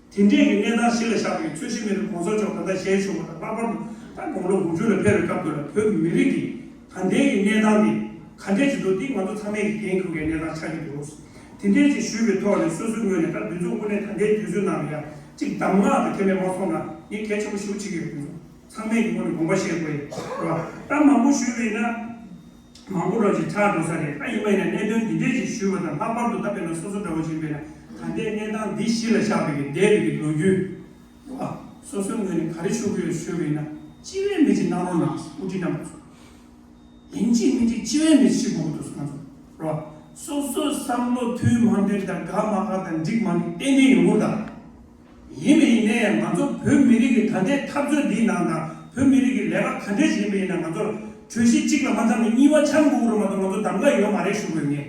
དེ་འདྲས་ཀྱི་གནས་སྟངས་གཞི་ལ་བཞག་པའི་རྩོད་གཞི་མེད་པའི་གོང་ས་མཆོག་ད་ལྟ་ཞལ་བཞུགས་པ་དང་། ལྷག་པར་དུ་ད་དགུང་ལོ་དགུ་བཅུ་ལ་ཕེབས་པའི་སྐབས་དུ་ལ་བོད་མི་རིགས་ཀྱི་ད་ལྟའི་གི་གནས་སྟངས་འདི་ག་འདྲས་ཅིག་འདུག་འདི་ང་ཚོ་ཚང་མས་ཀྱི་འགན་འཁུར་མཁན་གནས་སྟངས་ཆགས་ཀྱི་འདུག་དེ་འདྲའི་ཅིག་ཞུས་པའི་ཐོག་ནས་སོ་སོའི་ངོས་ནས་ད་འདི་ཚོ་དངོས་གནས་ད་ལྟའི་དུས་ཚོད་ནང་ལ་ཡང་ཅིག་གདམས་ངག་དང་ཁྱད་མེད་མ་སོང་ན་ངས་གལ་ཆེན་པོ་ཞེ་པོ་བྱེད་ཀྱི་ཡོད། འདི་ཚོ་ཚང་མས་ཀྱི་ངོས་ནས་དགོངས་པ་བཞེས་དགོས་ཡིན། རེད་བ། ད་མང་པོ་ཞུས་པ་ཡིན་ན་མང་པོ་རང་ཅིག་ཆགས་འགྲོ་ས་རེད། ད་ཡིན་པ་ཡིན་ན་གནད་དོན་འདི་འདྲའི་ཅིག་ཞུས་པ་དང་ལྷག་པར་དུ་ད་དཔེར་ན་སོ་སོ་འདྲ་བོ་ཅིག་ཡིན་པ་ཡིན་ན་ད་ལྟའི་གནས་སྟངས་འདི་གཞི་ལ་བཞག་པའི་གི་འདས་པའི་གི་ལོ་རྒྱུས། རེད་བ། སོ་སོའི་ངོས་ནས་ག་རེ་ཞུ་གི་ཡོད་ཞུས་པ་ཡིན་ན་ཅི་བས་མི་ཅིག་གནང་རོགས་གནང་། དབུ་ཁྲིད་རྣམ་པ་ཚོ། ཡིན་གཅིག་མིན་གཅིག་ཅི་བས་མི་ཤེས་དགོས་འདུག་ང་ཚོ། རོ། སོ་སོའི་བསམ་བློ་མཐུན་མ་མཐུན་དང་དགའ་མ་དགའ་དང་འགྲིག་མ་འགྲིག་ཏན་ཏན་ཡོང་གི་རེད་ད། ཡིན་པ་ཡིན་ན་ཡང་ང་ཚོ་བོད་མི་རིགས་ཀྱི་ད་ལྟའི་འཐབ་རྩོད་འདིའི་ནང་དང་བོད་མི་རིགས་ཀྱི་ལས་ཀ་ག་འདྲས་ཡིན་པ་ཡིན་ན་ང་ཚོར་གྲོས་གཞི་གཅིག་ལ་མ་འཆམ་ནས་གཉིས་པ་འཆམ་དགོས་ཀྱི་རེད་མ་གཏོགས་ང་ཚོ་གདམ་ག་ཡོད་མ་རེད་ཞུ་དགོས་ངས།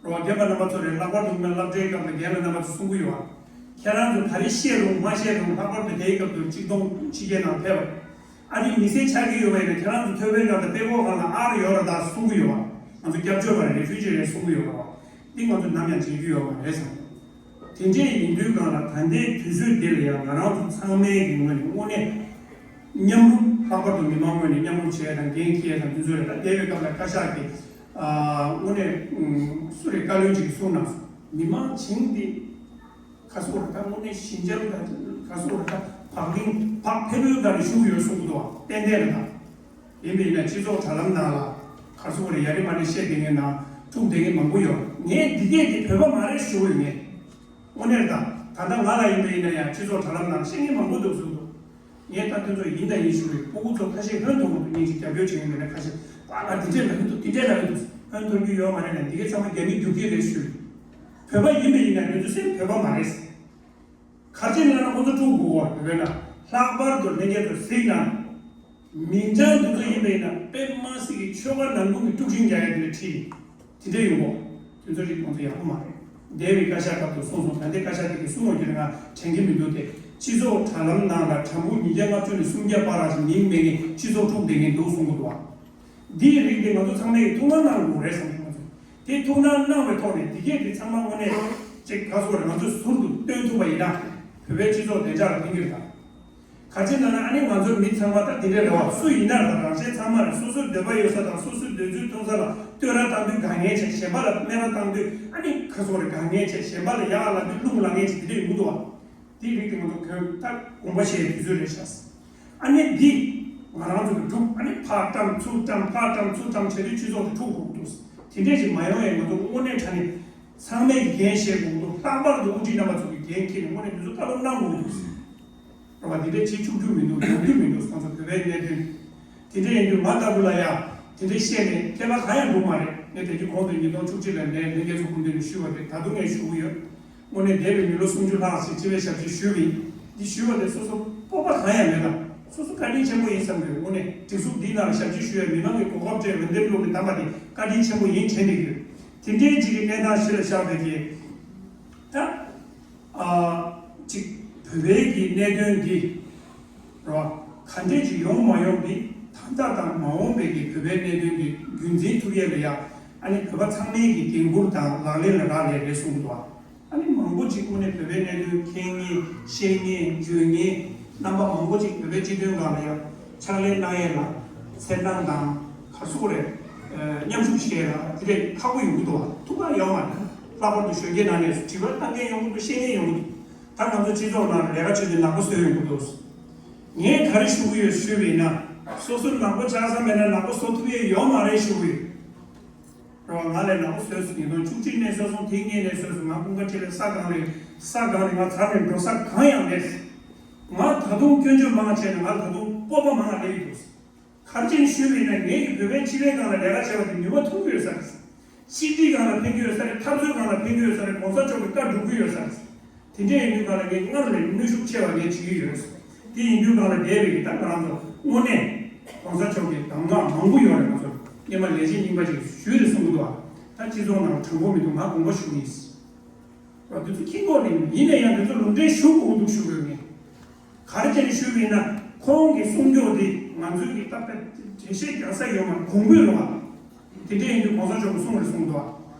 རོ། རྒན་པ་རྣམ་པ་ཚོ་རེད། ལྷག་པར་དུ་སློབ་གྲྭའི་སྐབས་ལ་རྒན་ལགས་རྣམ་པ་ཚོ་གསུང་གི་ཡོད་ཨ། ཁྱེད་རང་ཚོ་ག་རེ་བཤད་རུང་མ་བཤད་རུང་ལྷག་པར་དུ་དེའི་སྐབས་དུ་གཅིག་སྟོང་ཕྱི་རྒྱལ་ནང་ཕེབས་པ། ཨ་རིའི་མི་སེར་ཆགས་ཀྱི་ཡོད་པ་ཡིན་ན་ཁྱེད་རང་ཚོ་ཐོད་པའི་སྒང་དང་དཔྲལ་ཀོག་སྒང་ལ་ཨར་ཡོད་ར་ད་གསུང་གི་ཡོད་ཨ། ང་ཚོ་སྐྱབས་བཅོལ་བ་རེད། རེ་ཕུ་ཇི་རེད་གསུང་གི་ཡོད་ར། འདི་ང་ཚོ་ནམ་ཡང་བྱེད་རྒྱུ་ཡོད་མ་རེད་བསམ། དེ་འདྲས་ཡིན་དུས་སྒང་ལ་ད་ལྟའི་དུས་ཚོད་འདི་ལ་ཡང་ང་རང་ཚོ་ཚང་མའི་གི་ངོས་ནས་དངོས་གནས་མཉམ་རུབ། ལྷག་པར་དུ་མི་མང་ངོས་ནས་མཉམ་རུབ་བྱས་དང་འགན་འཁྱེར་དང་དེ་ཚོ་རེད། ད་འདས་པའི་སྐབས་ལ་བཀའ་ཤག་གིས་ཨ་དངོས་གནས་སུ་རེད་བཀའ་བློན་ཅིག་གིས་གསུངས་གནང་སོང་། མི་མང་བྱིངས་འདི་ག་སོག་རེད། ད་དངོས་གནས་ཞི་འཇམ་དང་ག་སོག་རེད། ད་བག་ལིང་བག་ཕེབས་པོའི་སྒང་ནས་བཞུགས་ཡོད་གསུང་གི་འདུག་བ། ཏན་ཏན་རེད་ད། ཡིན་པ་ཡིན་ན་སྤྱི་ཚོགས་དྲ་ལམ་ནང་ལ་ག་སོག་རེད། ཡ་རི་མ་རི་བཤད་བསྡད་མཁན་ནང་འཁྲུག་བསྡད་མཁན་མང་པོ་ཡོད། ངས་འདི་སྐད་འདི་བོད་པ་མ་རེད་ཞུ་གི་ཡོད་ངས། དངོས་གནས་ད་ད་ལྟ་ང་ལ་ཡིན་པ་ཡིན་ན་ཡང་སྤྱི་ཚོགས་དྲ་ལམ་ནང་བཤད་མཁན་མང་པོ་འདུག་གསུངས་འདུག། ངས་ད་དེ་ཚོ་ཡིན་དང་ཡིན་ཞུ་བའི་སྤུ་གུ་ཚོ་ཁ་ཤས་ཧོན་ཐོར་གི་འདུག། སྙིང་རྗེ་རྒྱབ་སྐྱོར་བྱེད་མཁན་མེད་ན་ཁ་ཤས་པ་ང་འདི་འདྲས་ལབ་ཀྱི་འདུག། འདི་འདྲས་ལབ་ཀྱི་འདུག། ཧོན་ཐོར་རྒྱུ་ཡོད་མ་རེད་ན་འདི་གའི་ཚང་མ་རྒྱ་མིའི་རྒྱུག་ཁྱི་རེད་ཞུ། བོད་པ་ཡིན་པ་ཡིན་ན་དེ་ཚོ་སེམས་བོད་པ་མ་རེད། ག་རེ་བྱས་ནས་ལབ་ན་ཁོ་ཚོ་དཀྲུག་དགོས་པ་རེད་ན། ལྷག་པར་དུ་ལྷན་རྒྱས་ཚོ་གཟིགས་ན། མིང་བྱང་འདི་ཚོ་ཡིན་པ་ཡིན་ན་དཔེ་མ་སྲིད་ཀྱི་ཆོལ་ཁ་ནང་ཁུལ་གྱི་དཀྲུག་ཤིང་རྒྱག་ཡ་དེ་ལ་ཁྲིད། དེ་འདྲ་ཡོང་གོ། དེ་ཚོ་རིགས་ཁོང་ཚོ་ཡག་པོ་མ་རེད། འདས་པའི་བཀའ་ཤག་སྐབས་དུ་གསུངས་སོང་། ད་ལྟའི་བཀའ་ཤག་དེ་གི་གསུང་བ་གྱིས་ང་དྲན་གྱི་མི་འདུག་སྟེ། སྤྱི་ཚོགས་དྲ་ལམ་ནང་ལ་དྲ་འབུ་ཉིས་བརྒྱ་ལྔ་བཅུ་ནས་སུམ་བརྒྱ་བར་ཞིག་མིང་མེད་མཁན་སྤྱི་ཚོགས་དཀྲུག་བསྡད་མཁན་འདུག་གསུང་གི་འདུག་བ། འདིའི་རིགས་དེ་ང་ཚོ་ཚང་མས་ཐུགས་སྣང་གནང་དགོས་རེད་བསམ་གྱི། ང་ཚོ་དེ་ཐུགས་སྣང་གནང་བའི་ཐོག་ནས་འདི་གས་དེ་ཚང་མ་དངོས་གནས་ཅིག་ག་སོག་རེད། ང་ཚོས་ཟུར་དུ་སྟོན་ཐུབ་པ་ཡིན་ན་བོད་པའི་སྤྱི་ཚོགས་བདེ་འཇགས་ལ་ཕན་གྱི་རེད་ད། ག་ཅི་ན་ན་ཨ་ནི་ང་ཚོ་མི་ཚང་མ་ད་དེ་འདྲས་རེད་བ། སུ་ཡིན་ན་རང་གཞན་ཚང་མ་རེད། སོ་སོའི་འདོད་པ་ཡོད་ས་དང་སོ་སོའི་འདོད་ཚུལ་མཐོང་ས་ལ་བསྟོད་ར་བཏང་དུས་དགའ་ངེས་བྱས། གཞན་པ་ལ་སྨད་ར་བཏང་དུས་ཨ་ནི་ག་སོག་རེད་དགའ་ངེས་བྱས། གཞན་པ་ལ་ཡག་ལབ་དུས་རླུང་ལངས་ངེས་བྱས་དེ་འདྲས་ཡོང་གི་འདུག་བ། དེའི་རིགས་དེ་ང་ཚོ་གོན་ད་དགོངས་པ་བཞེས་དུས་ཚོད་རེད་ཤག། ཨ་ནི་འདི་ང་རང་ཚོ་གི་སྒྲུབ་ཨ་ནི་ཕར་བཀྲམ་ཚུར་བཀྲམ་ཕར་བཀྲམ་ཚུར་བཀྲམ་བྱས་དུས་སྤྱི་ཚོགས་དེ་འཁྲུག་དགོས་ཀྱི་འདུག། དེ་འདྲས་ཞིག་མ་ཡོང་ཡས་ང་ཚོ་དངོས་གནས་དྲང་གནས་ཚང་མས་ཀྱི་འགན་བཞེས་དགོས་ཀྱི་འདུག། ལྷག་པར་དུ་དབུ་ཁྲིད་རྣམ་པ་ཚོ་གི་འགན་འཁྱེར་ནས་དངོས་གནས་དེ་ཚོ་བཀའ་སློབ་གནང་དགོས་ཀྱི་འདུག། རེད་བ། འདི་འདྲས་བྱེད་ཆོག་རྒྱུ་མི་འདུག། ཡོང་རྒྱུ་མི་འདུག། ང་ཚོ་བོད་པའི་གནད་དོན། དེ་འདྲས་ཡིན་དུས་ང་ལྟ་བུ་ལ་ཡ་དེ་འདྲས་བཤད་ནས་ཁྱད་པར་གང་ཡང་འགྲོ་མ་རེད། ངས་དེ་རྒྱུ་གོང་དུ་ཉིས་སྟོང་བཅུ་གཅིག་ལ་ནས་ལྷན་རྒྱས་ཚོ་སྐུ་མདུན་ནས་ཞུས་པ་དེ་ད་དུང་ངས་ཞུ་གི་ཡོད། དངོས་གནས་འདས་པའི་མི་ལོ་སུམ་ཅུ་ལྷག་ཅིག་སྤྱི་པའི་ཞབས་ཕྱི་ཞུས་པ་ཡིན། འདི་ཞུས་པ་དེ་སོ་སོ་སྤོབས་པ་གང་ཡང་མེད་ལ། སོ་སོ་བཀའ་དྲིན་ཆེན་པོ་ཡིན་བསམ་གི་ཡོད། དངོས་གནས་སྒྲིག་འཛུགས་འདིའི་ནང་ལ་ཞབས་ཕྱི་ཞུ་ཡ་མི་མང་གི་གོ་སྐབས་སྤྲད་འོས་འདེམས་བླུགས་ནས་བདམས་པ་དེ་བཀའ་དྲིན་ཆེན་པོ་ཡིན་དྲན་བསྡད་ཀྱི་ཡོད། དེ་འདྲའི་ཅིག་གི་གནས་སྟངས་གཞི་ལ་བཞག་པའི་གི་ད། ཨ། གཅིག་བོད་པའི་གི་གནད་དོན་འདི་རོ། ག་འདྲས་ཅིག་ཡོང་མ་ཡོང་འདི་ད་ལྟ་དང་མ་འོངས་པའི་གི་བོད་པའི་གནད་དོན་འདི་རྒྱུན་འཛིན་ཐུབ་ཡས་ལ་ཡ། ཨ་ནི་བོད་པ་ཚང་མའི་གི་འགན་འཁུར་དང་ལག་ལེན་ལ་རག་ལས་རེད་གསུངས་འདུག། ཨ་ནི་མང་པོ་ཅིག་དངོས་གནས་བོད་པའི་གནད་དོན་མཁྱེན་མཁན་ཤེས་མཁན་འཇོན་མཁན་རྣམ་པ་མང་པོ་ཅིག་བོད་པའི་སྤྱི་དོན་སྒང་ལ་ཡ་ཕྱག་ལས་གནང་ཡས་ལ་འཚེར་སྣང་དང་ག་ཚོད་རེད། མཉམ་ཞུགས་བྱེད་ཡས་ལ་དེ་འདྲས་ཁག་པོ་ཡོང་གི་འདུག་བ། ཐུགས་ཁག་ཡོད་མ་རེད། ལྷག་པར་དུ་གཞོན་སྐྱེས་ནང་ནས་དྲི་བ་བཏང་མཁན་ཡོང་གི་འདུག། བཤད་མཁན་ཡོང་གི་འདུག། ད་ང་ཚོ་སྤྱི་ཚོགས་ནང་ལ་ལས་ཀ་བྱེད་དུས་ནག་པོ་བཟོས་ཡོང་གི་འདུག། ངས་ག་རེ་ཞུ་གི་ཡོད་ཞུས་པ་ཡིན་ན། སོ་སོ་ནག་པོ་ཆགས་ས་མེད་ན་ནག་པོ་བཟོ་ཐུབ་ཡས་ཡོད་མ་རེད་ཞུ་གི་ཡོད། རེད་བ། ང་ལས་ནག་པོ་བཟོས་སོང་། ཉིས་སྟོང་བཅུ་གཅིག་ནས་བཟོས་སོང་། དེ་སྔོན་ནས་བཟོས་སོང་། ང་ཀུན་དགའ་འཕྲིན་ལས་ས་སྒང་ལས་ས་སྒང་ནས་ང་ཚར་ནས་འགྲོ་ས་གང་ཡང་མེད། ང་ད་དུང་སྐྱོན་བརྗོད་མང་བྱས་ནས་ང་ད་དུང་སྤོབས་པ་མང་བ་སླེབས་ཡོད་འདུག། ག་རེ་བྱས་ནས་ཞུས་པ་ཡིན་ན་ངེད་ཀྱི་བོད་པའི་སྤྱི་པའི་སྒང་ལ་ལས་ཀ་བྱས་པ་དེ་ནུས་པ་ཐོན་གྱི་ཡོད་ས་རེད། ཆིག་སྒྲིལ་སྒང་ལ་ཕན་གྱི་ཡོད་ས་རེད། འཐབ་རྩོད་སྒང་ལ་ཕན་གྱི་ཡོད་ས་རེད། གོང་ས་མཆོག་གི་བཀའ་སྒྲུབ་ཀྱི་ཡོད་ས་རེད། དེ་འདྲ་ཡིན་དུས་སྒང་ལ་ངས་སྔར་ལས་ནུས་ཤུགས་ཆེ་བ་ངས་བྱེད་ཀྱི་ཡོད། དེ་ཡིན་དུས་སྒང་ལ་འདས་པའི་གི་ད་ང་རང་ཚོ་དངོས་གནས་གོང་ས་མཆོག་གི་གདམས་ངག་མང་པོ་ཡོད་རེད། ང་ཚོ་སྔོན་མ་ལས་བྱེད་རྙིང་པ་ཅིག་ཞུས་ཏེ་གསུང་གི་འདུག་ཨ། ད་སྤྱི་ཚོགས་ནང་དྲང་པོ་མི་འདུག། ང་དགོངས་པ་ཞུ་གི་ཡིན། འདི་ཚོ་མཁྱེན་གྱི་ཡོད་རེད། ཡིན་ན་ཡང་འདི་ཚོ་ལུང་འདྲེན་ཞུ་དགོས་འདུག་ཞུ་དགོས་ངས། ག་རེ་བྱས་ནས་ཞུས་པ་ཡིན་ན་ཁོང་གི་གསུང་ཕྱོགས་འདི་ང་ཚོའི་གི་ད་ལྟ་འགྲེལ་བཤད་རྒྱག་ས་ཡོད་མ་རེད། གོང་འཕེལ་རེད་བ། དེ་འདྲ་ཡིན་དུས་གོང་ས་མཆོག་གིས་གསུངས་རེད་གསུངས་འདུག་བ།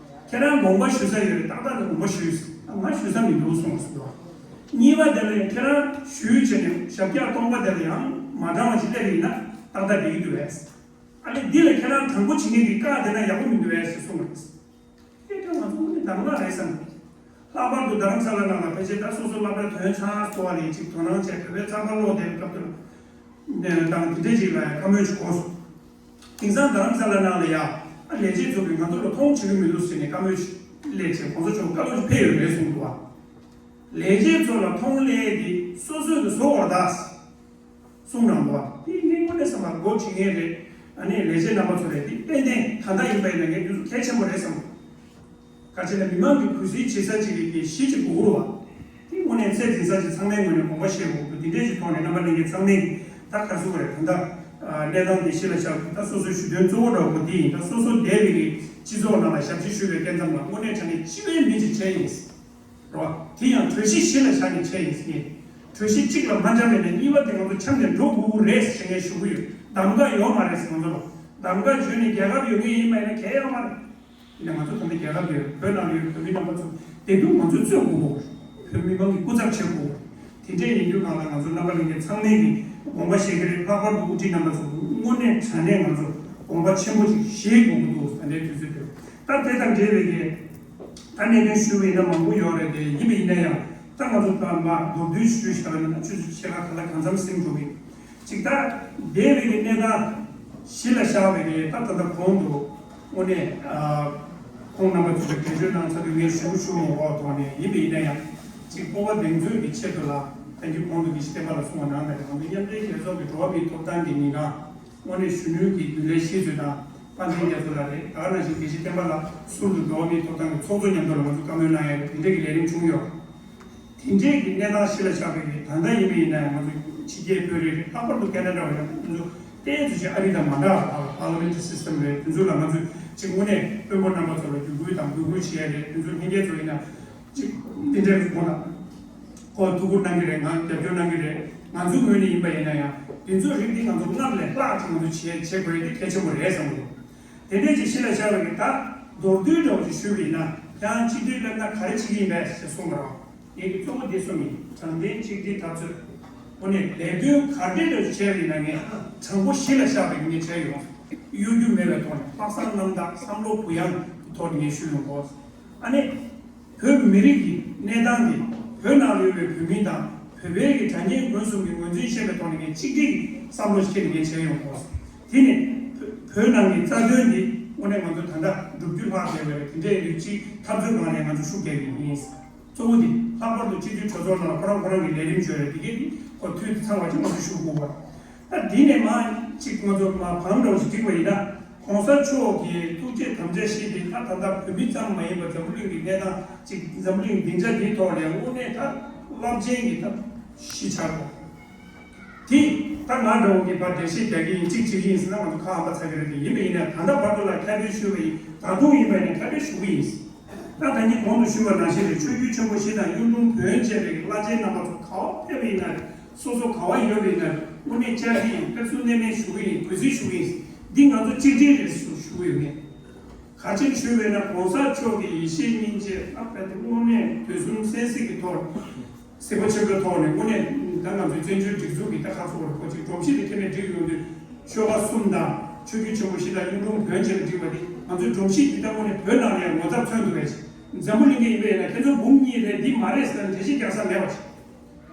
ཁྱེད་རང་དགོངས་པ་ཞུ་ས་ཡོད་རེད། ཏག་ཏག་ཏུ་དགོངས་པ་ཞུས། ང་ཞུ་ས་མི་འདུག་གསུངས་རེད་གསུངས་འདུག་བ། གཉིས་པ་དེ་ལ་ཡང་ཁྱེད་རང་ཞུས་བྱས་ནས་ཞབས་བཀྱག་སྟོང་པ་དེ་ལ་ཡང་མ་དྲང་བ་ཞིག་སླེབས་ཡིན་ན་ཏག་ཏག་བསྡད་ཀྱི་འདུག་བས། ཨ་ནི་འདི་ལ་ཁྱེད་རང་དྲང་པོ་བྱེད་མཁན་གྱི་བཀའ་དེ་ན་ཡག་པོ་མི་འདུག་བས་ཞེས་གསུངས་རེད། དེ་ལྟར་ང་ཚོ་དངོས་གནས་གདམ་ག་རེད་བསམ། ལྷག་པར་དུ་རྡ་རམ་ས་ལ་ནང་ལ་ཕལ་ཆེར་ད་སོ་སོ་སློབ་གྲྭ་ཐོན་ཚར་སོང་བ་ལས་ཅིག་དོ་སྣང་བྱས་བོད་པའི་ཚགས་པར་ཀློག་བསྡད་པའི་སྐབས་དུ་དང་དེ་འདྲས་ཅིག་ལ་ཡང་བཀའ་མོལ་ཅིག་གོ་སོང་། དེང་སང་རྡ་རམ་ས་ལ་ནང་ལ་ཡང་ཨ་ལས་བྱེད་ཚོ་གིས་ང་ཚོ་ལ་མཐོང་བྱེད་ཀྱི་མི་འདུག་ཟེར་ནས་བཀའ་མོལ་ཅིག་སླེབས་བྱས་གོང་ས་མཆོག་བཀའ་སློབ་ཅིག་ཕེབས་ཡོད་རེད་གསུངས་འདུག་བ། ལས་བྱེད་ཚོ་ལ་མཐོང་སླེབས་དེ་སོ་སོས་ཀྱི་བཟོ་བར་གདའ། གསུང་གནང་འདུག་བ། དེ་ངས་དངོས་གནས་བསམ་པར་མགོ་ཁྲིད་མཁན་རེད། ཨ་ནི་ལས་བྱེད་རྣམ་པ་ཚོ་རེད། དེ་ཏན་ཏན་ད་ལྟ་ཡིན་པ་ཡིན་ན་ངས་དེ་ཚོ་གལ་ཆེན་པོ་རེད་བསམ། ག་ཅི་ན་མི་མང་གི་གུས་བརྩི་བྱེད་ས་ཅིག་གི་གཞི་ཅིག་དགོས་རུ་བ། དེ་དངོས་གནས་ཚད་འཛིན་ས་ཅིག་ཚང་མའི་ངོས་ནས་དགོངས་པ་བཞེས་དགོས་འདུག་དེ་འདྲས་ཅིག་ཐོག་ནས་རྣམ་པ་ལྷན་རྒྱས་ཚང་མས་ཀྱི་ད་ག་རེ་ཟེར་དགོས་རེད། ད་ལྟ་གནས་སྟངས་དེ་གཞི་ལ་བཞག་ད་སོ་སོའི་ཞུ་དོན་གཙོ་བོ་འདྲ་བོ་དེ་ཡིན། ད་སོ་སོ་འདས་པའི་གི་སྤྱི་ཚོགས་ནང་ལ་ཞབས་ཕྱི་ཞུ་བའི་སྐབས་ཙམ་ལ་དངོས་གནས་དྲང་གནས་སྤྱི་པའི་མི་ཅིག་བྱས་ཡིན། རོ། དེ་ཡང་གྲོས་གཞི་གཞི་ལ་བཞག་ནས་བྱས་ཡིན་ཟེར། གྲོས་གཞི་གཅིག་ལ་མ་འཆམ་པས་ན་གཉིས་པ་དེ་ང་ཚོ་འཆམ་ནས་འགྲོ་དགོས་ཀྱི་རེད་ཟེར་ངས་ཞུ་གི་ཡོད། གདམ་ག་ཡོད་མ་རེད་ཟེར། ང་ཚོ་ལ་གདམ་ག་བྱོས་ནས་རྒྱལ་ཁབ་ཡོང་གི་ཡིན་པ་ཡིན་ན་གལ་ཡོད་མ་རེད། ཡིན་ན་ང་ཚོ་ད་ལྟ་རྒྱལ་ཁབ་ཡོད། བོད་ནང་ལ་ཡོད་བོད་མི་རྣམ་པ་ཚོ་བདེ་སྡུག་ང་ཚོས་རྩོད་དགོས་ཀྱི་རེད། བོད་མི་མང་གི་སྐུ་ཚབ་བྱེད་དགོས་ཀྱི་རེད། དེ་འདྲས་ཡིན་དུས་སྒང་ལ་ང་ཚོ་རྣམ་པ་ལྷན་རྒྱས་ཚང་མས་ཀྱི་དགོངས་པ་བཞེས་ཀྱི་རེད། ལྷག་པར་དུ་དབུ་ཁྲིད་རྣམ་པ་ཚོ་དངོས་གནས་དྲང་གནས་ང་ཚོ་དགོངས་པ་ཆེན་པོ་ཅིག་བཞེས་དགོས་ཀྱི་འདུག་ད་ལྟའི་དུས་ཚོད་དེར། ད་དེ་དང་འབྲེལ་བའི་གི་ད་གནད་དོན་ཞུ་བ་ཡིན་ན་མང་པོ་ཡོད་རེད་དེ། ཡིན་པ་ཡིན་ན་ཡང་ད་ང་ཚོ་ད་མ་མདོར་བསྡུས་ཞུས་བཞག་པ་ཡིན་ན་ཆུ་ཚོད་ཕྱེད་ཀ་ག་ལ་གང་འཚམ་ཟིན་འགྲོ་གི། ཅིག་ད་འདས་པའི་གི་གནས་སྟངས་གཞི་ལ་བཞག་པའི་གི་ད་ད་ལྟ་གོང་དུ་དངོས་གནས་ཨ་ཁོང་རྣམ་པ་ཚོས་འགྲེལ་བརྗོད་གནང་ཚར་དུས་ངས་ཞུ་ཞུ་མ་དགོས་པ་ཐོག་ནས། ཡིན་པ་ཡིན་ན་ཡང་ཅིག་སྤོབས་པ་གདེང་ཚོད་ཀྱི་ཆེད་དུ་ལ་ད་གིན་གོང་དུ་དགེ་བཤེས་བསྟན་པ་ལགས་གསུངས་པ་ནང་ལྟར་ང་ཚོ་མཉམ་འབྲེལ་རྒྱལ་ཚོགས་ཀྱི་འགྲོ་བ་མིའི་ཐོབ་ཐང་གི་ཉིན་གྲངས་དངོས་གནས་གཞོན་ནུའི་གི་རྒྱུན་ལས་གཞི་བཟོས་དང་། དཔལ་ལྡན་རྒྱ་མཚོ་ལགས་རེད། ད་ག་ནང་བཞིན་དགེ་བཤེས་བསྟན་པ་ལགས་ཟུར་དུ་འགྲོ་བ་མིའི་ཐོབ་ཐང་གི་ཚོགས་གཙོ་མཉམ་དུ་ལ་ང་ཚོ་བཀའ་མོལ་གནང་ཡ་རེད། དེ་འདྲས་ཀྱི་ལས་རིམ་བྱུང་ཡོད། དེ་འདྲས་ཀྱི་གནས་སྟངས་གཞི་ལ་བཞག་པའི་ད་ལྟ་ཡིན་པ་ཡིན་ན་ཡང་ང་ཚོ་ཕྱི་རྒྱལ་དཔོན་རིགས་རེད། ལྷག་པར་དུ་ཁེ་ན་ཌ་བ་ཡང་ང་ཚོ་ཏོག་ཙམ་ཅིག་ཨ་རི་དང་མ་འདྲ་བ་པར་ལི་མེན་ཊི་སི་སི་ཊམ་རེད། དེ་ཚོ་ལ་ང་ཚོས་ཅིག་དངོས་གནས་དཔོན་པོ་རྣམ་པ་ཚོ་ལ་བརྒྱུད་སྐུལ་དང་འབོད་སྐུལ་བྱེད་ཡ་རེད། དེ་ཚོ་ལྷན་རྒྱས་ཚོ་ཡིན་ན། ཅིག་འདི་འདྲའི་ཁོང་ལ་ཁོ་ཐུགས་ཁུར་གནང་གི་རེད། ང་རྒྱབ་སྐྱོར་གནང་གི་རེད། ང་ཚོའི་ངོས་ནས་ཡིན་པ་ཡིན་ན་ཡང་དེ་ཚོའི་རིགས་འདི་ང་ཚོ་སྔར་ལས་ལྷག་ཅིག་ང་ཚོ་བྱེད་བྱེད་དགོས་ཡ་དེ་གལ་ཆེན་པོ་རེད་བསམ་གི་འདུག་དེ་འདྲའི་ཅིག་གཞི་ལ་བཞག་པ་ཡིན་ད། མདོར་བསྡུས་འདྲ་བོ་ཅིག་ཞུས་པ་ཡིན་ན། ཁྱེད་རང་སྤྱི་འཐུས་སླེབས་ན་ག་རེ་བྱེད་ཀྱི་ཡིན་པས་ཞེས་གསུངས་པ་རེད། ངས་ཀྱི་གཙོ་བོ་འདི་གསུངས་ཡིན། དྲང་བདེན་གཅིག་སྒྲིལ་འཐབ་རྩོད། འོ་ནས་ལས་དོན་ག་འདྲས་འདྲ་བྱས་པ་ཡིན་ན་ངས་དྲང་པོ་གཞི་ལ་བཞག་པའི་ངས་བྱས་ཡོང་། གཡོ་སྒྱུ་མེད་པའི་ཐོག་ནས་དཔག་བསམ་རྣམ་དག་བསམ་བློ་གུ་ཡངས་ཀྱི་ཐོག་ནས་ངས་ཞུས་ཡོང་གོ། ཨ་ནི། བོད་མི་རིགས་ཀྱི་གནས་སྟངས་འདི་བོད་ནང་ལ་ཡོད་པའི་བོད་མི་དང་བོད་པའི་གི་དྲ་བརྙན་མགོན་གསུམ་གྱི་ངོས་འཛིན་ཤེས་པའི་ཐོག་ནས་ངས་གཅིག་སྒྲིལ་བསམ་བློ་ཞིག་འཁྱེར་ནས་ངས་བྱས་ཡོང་གོ། དེ་ནི་བོད་ནང་གི་རྩ་དོན་འདི་དངོས་གནས་ང་ཚོ་ད་ལྟ་བསྒྲུབ་རྒྱུ་ལྷག་བསྡད་པ་རེད། དེ་འདྲ་ཡིན་དུས་ཅིག་འཐབ་རྩོད་སྒང་ལ་ང་ཚོ་ཤུགས་རྒྱག་གི་ཡིན། གཙོ་བོ་འདི་ལྷག་པར་དུ་སྤྱི་འཐུས་གྲོས་ཚོགས་ནང་ལ་ཁོ་རང་ཁོ་རང་གི་ལས་རིམ་བྱོས་རེད། དེ་གས་འདི་ཁོ་འཐུས་ཚང་བ་ཅིག་ང་ཚོ་ཞུ་དགོས་པ། ད་འདི་ནས་མ་གཅིག་ང་ཚོ་མ་བང་འདྲ་བོ་ཞིག་བསྒྲིགས་པ་ཡིན་ན། གོང་ས་མཆོག་གི་ཐུགས་རྗེ་དམ་བཅའ་བཞེས་ཏེ་ད་ད་ལྟ་བོད་མི་ཙམ་མ་ཡིན་པར་འཛམ་བུ་གླིང་གི་གནས་སྟངས་ཅིག་འཛམ་བུ་གླིང་སྡིངས་ཆ་འདིའི་ཐོག་ནས་དངོས་གནས་ད་རླབས་ཆེན་གྱི་ད་གཞི་ཆགས་དགོས། དེ་ད་ང་འདྲ་བོ་གི་ཕར་འགྲེལ་བཤད་རྒྱག་གི་ཡིན། གཅིག་བྱེད་ཀྱི་ཡིན་ཟེར་ན་ང་ཚོ་ཁ་ཨ་མ་ཚ་གི་རེད་དེ། ཡིན་པ་ཡིན་ན་ད་ལྟ་བར་དུ་ལ་ཁ་འདོན་ཞུས་པ་ཡིན། ད་དུང་ཡིན་པ་ཡིན་ན་ཁ་འདོན་ཞུ་གི་ཡིན། ད་ད་གིན་གོང་དུ་ཞུས་པ་ནང་བཞིན་རེད། ཆོས་བརྒྱུད་ཆེན་པོ་བཞི་དང་གཡུང་དྲུང་བོན་བཅས་པའི་བླ་ཆེན་རྣམ་པ་ཚོ་ག་པར་ཕེབས་པ་ཡིན་ན་རེད། སོ་སོ་ག་པར་ཡོད་པ་ཡིན་ན་རེད། དངོས་གནས་བཅར་གྱི་ཡིན། ཕེབས་བསུ་གནང་མཁན་ཞུ་གི་ཡིན། གུས་བརྩི་ཞུ་གི་ཡིན། འདི་ང་ཚོ་གཅིག་སྒྲིལ་རེད་ཟེར་ཞུ་གི་ཡོད་མེད། ག་ཅིག་ཞུས་པ་ཡིན་ན་གོང་ས་མཆོག་གི་ཡེ་ཤེས་སྙིང་རྗེ་ཨ་ཕ་དེ་དངོས་གནས་དུས་གསུམ་གསན་གཟིགས་ཀྱི་ཐོག་གཟིགས་པ་ཆེན་པོའི་ཐོག་ནས་དངོས་གནས་ད་ང་ཚོའི་བཙན་བྱོལ་སྒྲིག་འཛུགས་ཀྱི་ད་ཁ་ཚུགས་པར་ཁོ་ཅིག་སྒྲོམ་གཞི་དེ་ཁྱེད་ནས་སྒྲིག་ཡོང་དུས་ཆོལ་ཁ་གསུམ་དང་ཆོས་བརྒྱུད་ཆེན་པོ་བཞི་དང་གཡུང་དྲུང་བོན་བཅས་ལ་སྒྲིག་པ་དེ་ང་ཚོའི་སྒྲོམ་གཞི་འདི་ད་དངོས་གནས་བོད་ནང་ལ་ཡང་ངོ་ཚབ་མཚོན་ཐུབ་པའི་ཆེད། འཛམ་བུ་གླིང་གི་ཡིན་པ་ཡིན་ན་ཁྱེད་ཚོ་འབུམ་གཉིས་རེད། འདི་མ་རེད་ཟེར་ན་འགྲེལ་བཤད་རྒྱག་ས་མེད་པ་ཆེ།